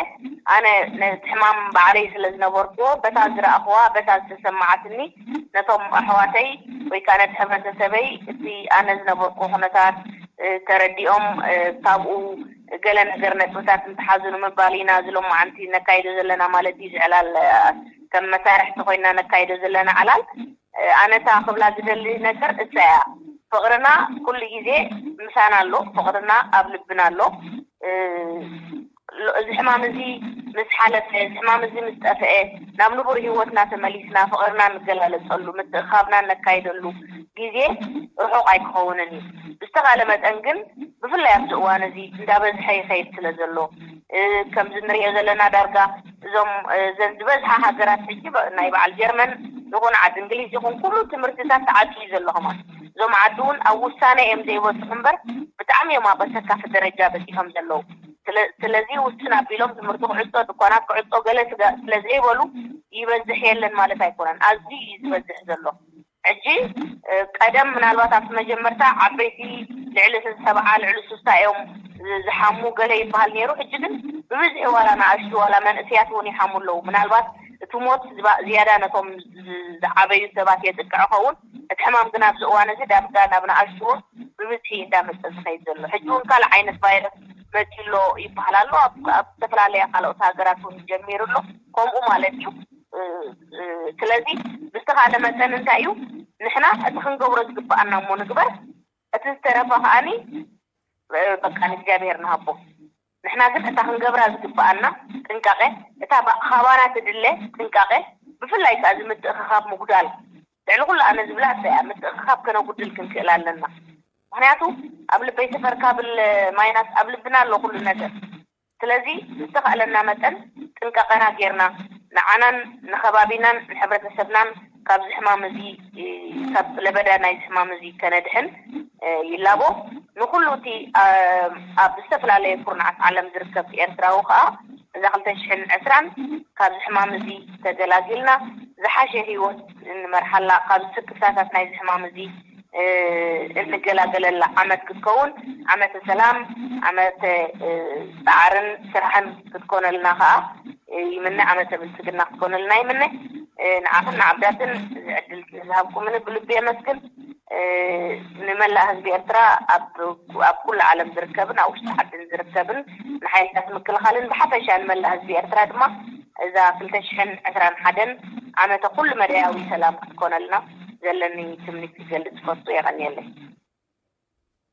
ኣነ ነቲ ሕማም ባዕለይ ስለ ዝነበርኩዎ፣ በታ ዝረኣኹዋ፣ በታ ዝተሰማዓትኒ፣ ነቶም ኣሕዋተይ ወይ ከዓ ነቲ ሕብረተሰበይ እቲ ኣነ ዝነበርኩዎ ኩነታት ተረዲኦም፣ ካብኡ ገለ ነገር ነጥብታት እንተሓዙ ንምባል ኢና እዚ ሎማዓንቲ ነካይዶ ዘለና ማለት እዩ። እዚ ዕላል ከም መሳርሕቲ ኮይና ነካይዶ ዘለና ዕላል። ኣነ እታ ክብላ ዝደሊ ነገር እሳ እያ። ፍቕርና ኩሉ ግዜ ምሳና ኣሎ። ፍቕርና ኣብ ልብና ኣሎ። እዚ ሕማም እዚ ምስ ሓለፈ፣ እዚ ሕማም እዚ ምስ ጠፍአ፣ ናብ ንቡር ህይወትና ተመሊስና ፍቕርና ንገላለፀሉ፣ ምትእኻብና ነካይደሉ ግዜ ርሑቕ ኣይክኸውንን እዩ። ብዝተኻለ መጠን ግን ብፍላይ ኣብዚ እዋን እዚ እንዳበዝሐ ይኸይድ ስለ ዘሎ፣ ከምዚ ንሪኦ ዘለና ዳርጋ እዞም እዘን ዝበዝሓ ሃገራት ሕጂ ናይ በዓል ጀርመን ይኹን ዓዲ እንግሊዝ ይኹን ኩሉ ትምህርትታት ተዓፅዩ ዘሎ ከማን እዞም ዓዲ እውን ኣብ ውሳነ እዮም ዘይበፅሑ እምበር ብጣዕሚ እዮም ኣብ ኣሰካፊ ደረጃ በፂሖም ዘለዉ። ስለዚ ውስን ኣቢሎም ትምህርቲ ክዕፆ፣ ድኳናት ክዕፆ ገለ ስለ ዘይበሉ ይበዝሕ የለን ማለት ኣይኮነን። ኣዝዩ እዩ ዝበዝሕ ዘሎ። ሕጂ ቀደም ምናልባት ኣብቲ መጀመርታ ዓበይቲ ልዕሊ ሰብዓ ልዕሊ ሱሳ እዮም ዝሓሙ ገለ ይበሃል ነይሩ። ሕጂ ግን ብብዝሒ ዋላ ንኣሽቱ ዋላ መንእስያት እውን ይሓሙ ኣለዉ። ምናልባት እቲ ሞት ዝያዳ ነቶም ዝዓበዩ ሰባት የጥቅዕ ኸውን። እቲ ሕማም ግን ኣብዚ እዋን እዚ ዳርጋ ናብ ንኣሽቱ እውን ብብዝሒ እንዳመፀ ዝኸይድ ዘሎ። ሕጂ እውን ካልእ ዓይነት ቫይረስ መፂ ኣሎ ይበሃል ኣሎ። ኣብ ዝተፈላለያ ካልኦት ሃገራት እውን ጀሚሩ ኣሎ። ከምኡ ማለት እዩ። ስለዚ ብዝተኻለ መጠን እንታይ እዩ ንሕና እቲ ክንገብሮ ዝግብኣና እሞ ንግበር፣ እቲ ዝተረፈ ከዓኒ በቃ ንእግዚኣብሔር ንሃቦ። ንሕና ግን እታ ክንገብራ ዝግብኣና ጥንቃቄ፣ እታ ካባና ትድለ ጥንቃቄ፣ ብፍላይ ከዓ እዚ ምትእኽኻብ ምጉዳል ልዕሊ ኩሉ ኣነ ዝብላ እሳ እያ። ምትእኽኻብ ከነጉድል ክንክእል ኣለና። ምክንያቱ ኣብ ልበይ ሰፈር ካብል ማይናስ ኣብ ልብና ኣሎ ኩሉ ነገር። ስለዚ ዝተኻእለና መጠን ጥንቃቐና ጌርና ንዓናን ንኸባቢናን ንሕብረተሰብናን ካብዚ ሕማም እዚ ካብ ለበዳ ናይዚ ሕማም እዚ ከነድሕን ይላቦ። ንኩሉ እቲ ኣብ ዝተፈላለየ ኩርናዓት ዓለም ዝርከብ ኤርትራዊ ከዓ እዛ ክልተ ሽሕን ዕስራን ካብዚ ሕማም እዚ ተገላጊልና ዝሓሸ ህይወት እንመርሓላ ካብ ስክፍታታት ናይዚ ሕማም እዚ እንገላገለላ ዓመት ክትከውን ዓመተ ሰላም ዓመተ ፃዕርን ስራሕን ክትኮነልና ከዓ ይምነ። ዓመተ ብልፅግና ክትኮነልና ይምነ። ንዓኽን ንዓብዳትን እዚ ዕድል ዝሃብኩምኒ ብልቢ የመስግን። ንመላእ ህዝቢ ኤርትራ ኣብ ኩሉ ዓለም ዝርከብን ኣብ ውሽጢ ዓድን ዝርከብን ንሓይልታት ምክልኻልን ብሓፈሻ ንመላእ ህዝቢ ኤርትራ ድማ እዛ ክልተ ሽሕን ዕስራን ሓደን ዓመተ ኩሉ መዳያዊ ሰላም ክትኮነልና ዘለኒ ትምኒት ክገልጽ ይፈቱ። የቐንየለይ።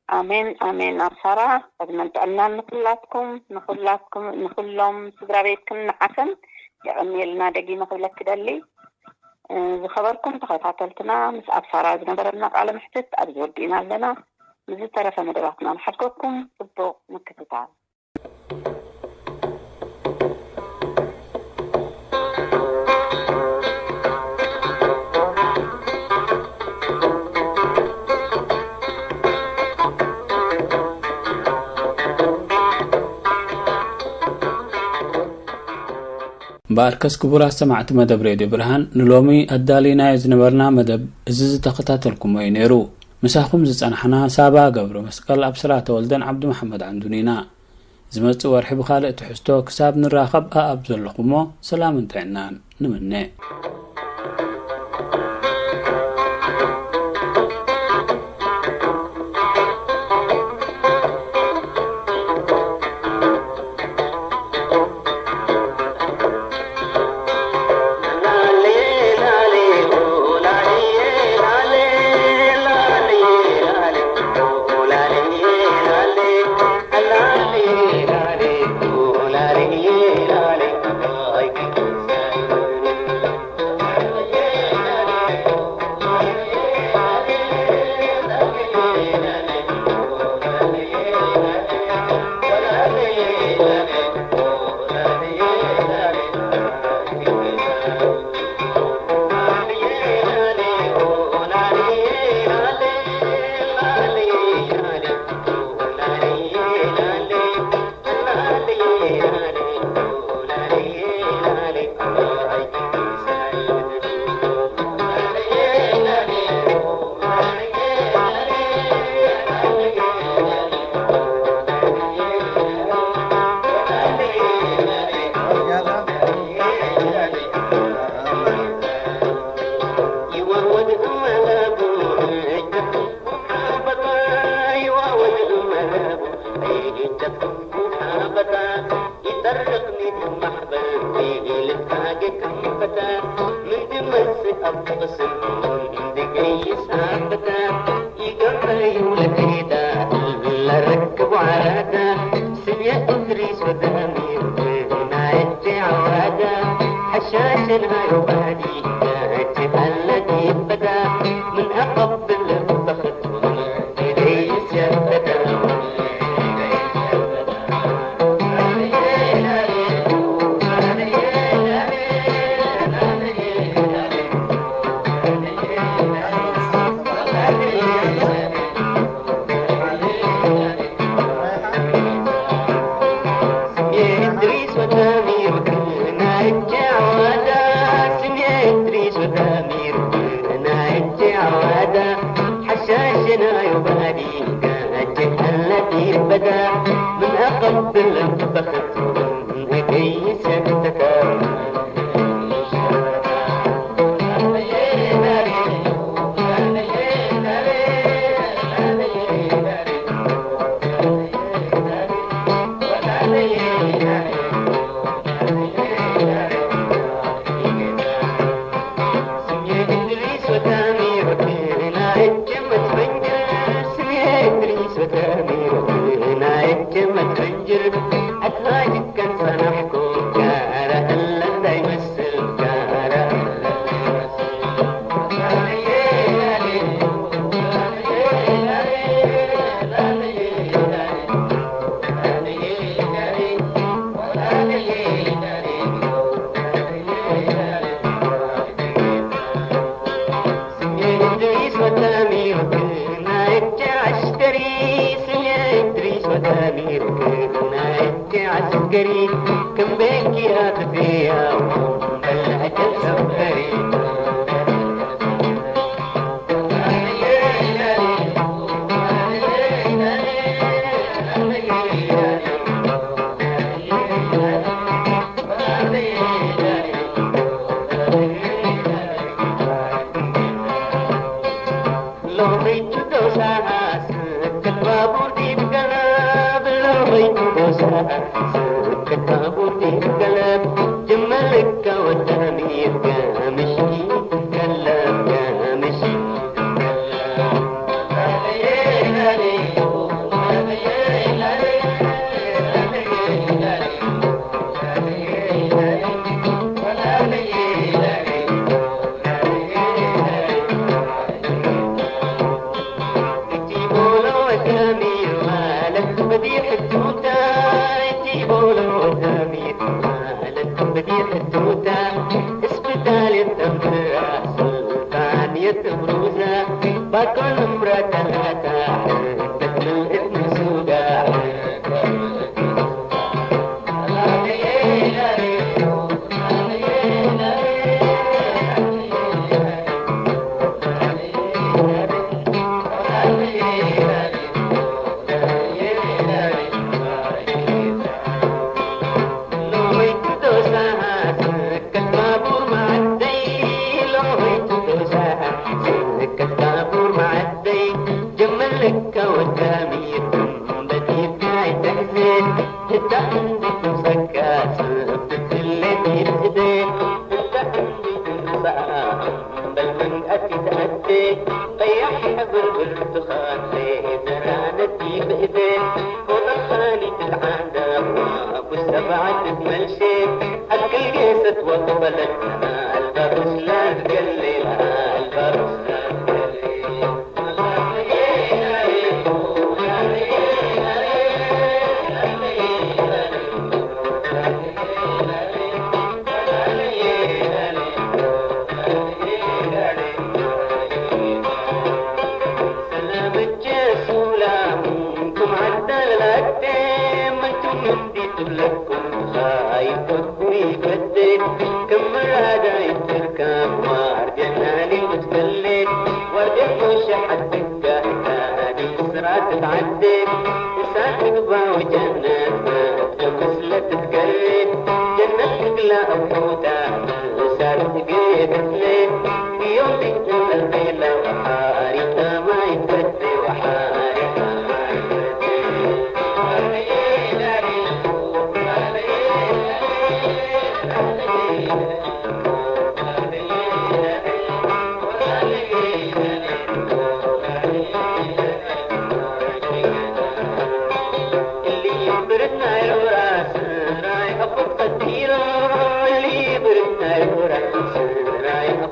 ኣሜን ኣሜን። ኣብ ሳራ ዕድመን ጥዕናን ንኩላትኩም ንኩላትኩም ንኩሎም ስድራ ቤትክን ንዓኽን የቐንየልና ደጊመ ክብለክ ክደሊ። ዝኸበርኩም ተኸታተልትና ምስ ኣብ ሳራ ዝነበረና ቃለ ምሕትት ኣብዚ ወዲእና ኣለና። ምስ ዝተረፈ መደባትና ንሓድገኩም ጽቡቕ ምክትታል። እምበኣርከስ ክቡራት ሰማዕቲ መደብ ሬድዮ ብርሃን ንሎሚ ኣዳሊናዮ ዝነበርና መደብ እዚ ዝተኸታተልኩሞ እዩ ነይሩ። ምሳኹም ዝጸናሕና ሳባ ገብረ መስቀል ኣብ ስራ ተወልደን ዓብዱ መሓመድ ዓንዱን ኢና። ዝመጽእ ወርሒ ብኻልእ ትሕዝቶ ክሳብ ንራኸብ ኣኣብ ዘለኹሞ ሰላምን ጥዕናን ንምነ። ምን ትመስል ኣብ ጥቕስን ድገይስ ኣበታ ይገብረዩ ለክዳ ለረክቡ ዓራታ ስየ እድሪስ ወዳሚር ናየቲ ዓዋዳ ሓሻሸን ሃዩ ባዲ ናየቲ ኣለቲ በዳ ምን ኣቐብል በኽት عسكري كم بيك يا خفية بلعت السكري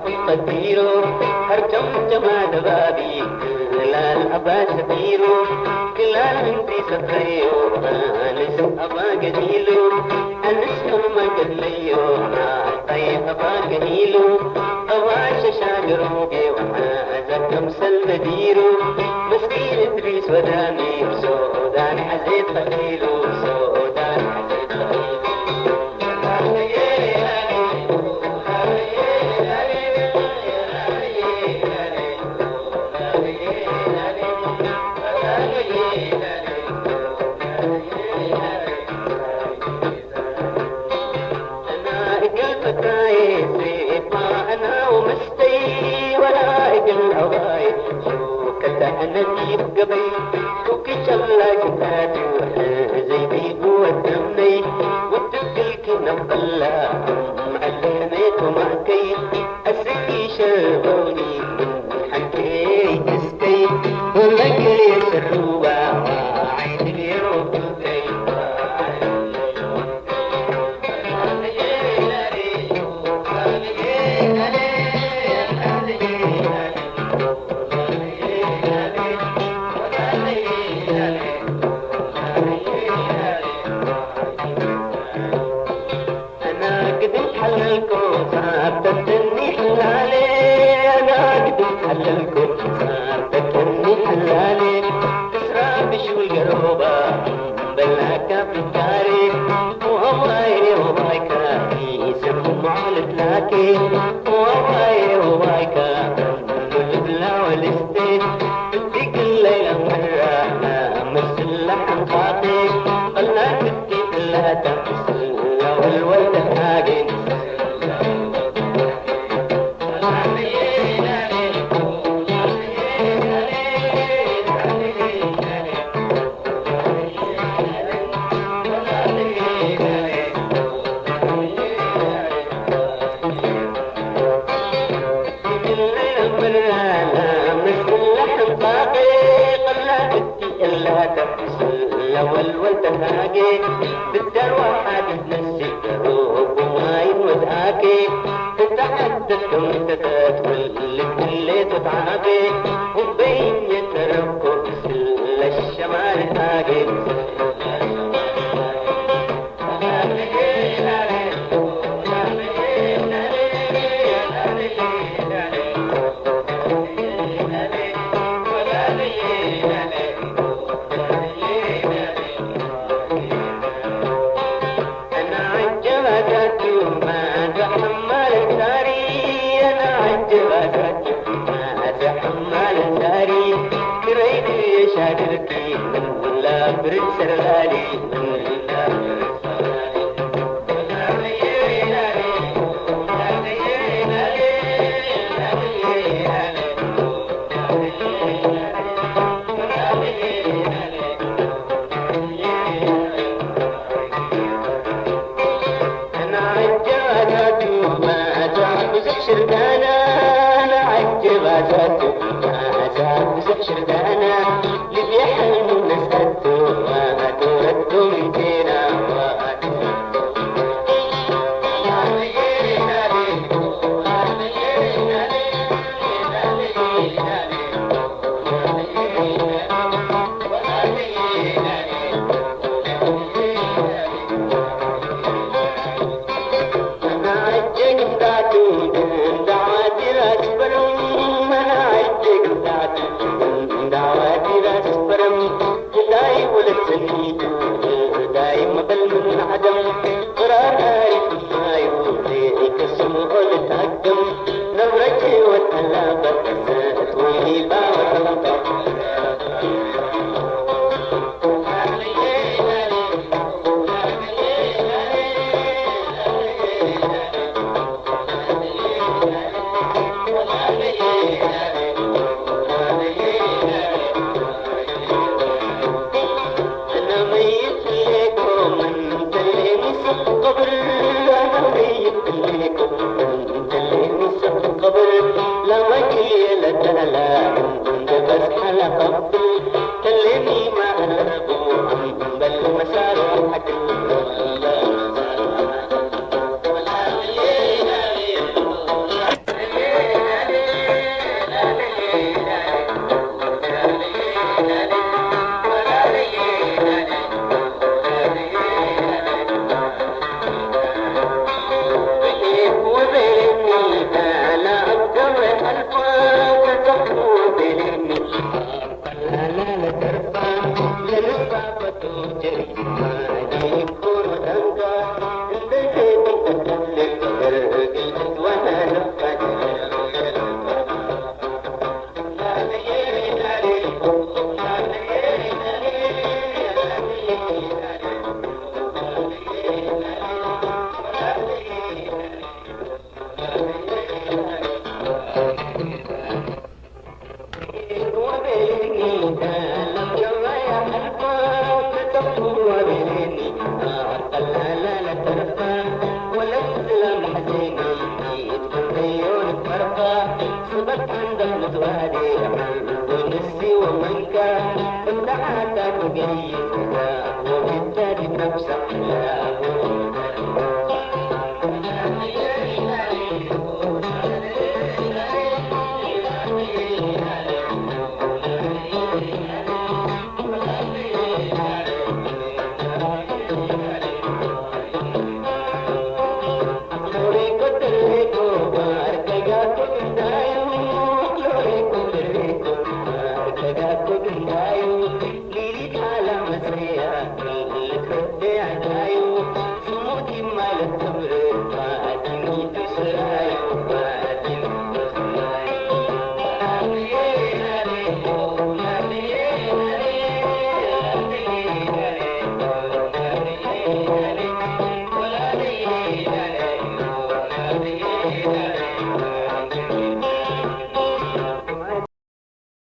ቀዲሩ፣ ሃርቶም ጀማ ደባቢ፣ ክላል ኣባ ሰፊሩ፣ ክላል ህንዲ ሰፈዮ፣ ኣነስ ኣባ ገዲሉ፣ ኣነስ ኖማ ገድለዮ፣ ዓባይ ኣባ ገዲሉ፣ ኣባ ሸሻ ገሮቤ፣ ወሓዛ ከምሰል በዲሩ፣ መስጊድ እድሪስ ወዳሚ፣ ሶዳን ሓዘት ቀዲሉ፣ ሶዳን ሓዘት ቀዲሉ። عندك متوالي عن ونسي ومنكر، انت عادك جيد وبالتالي نفسك لا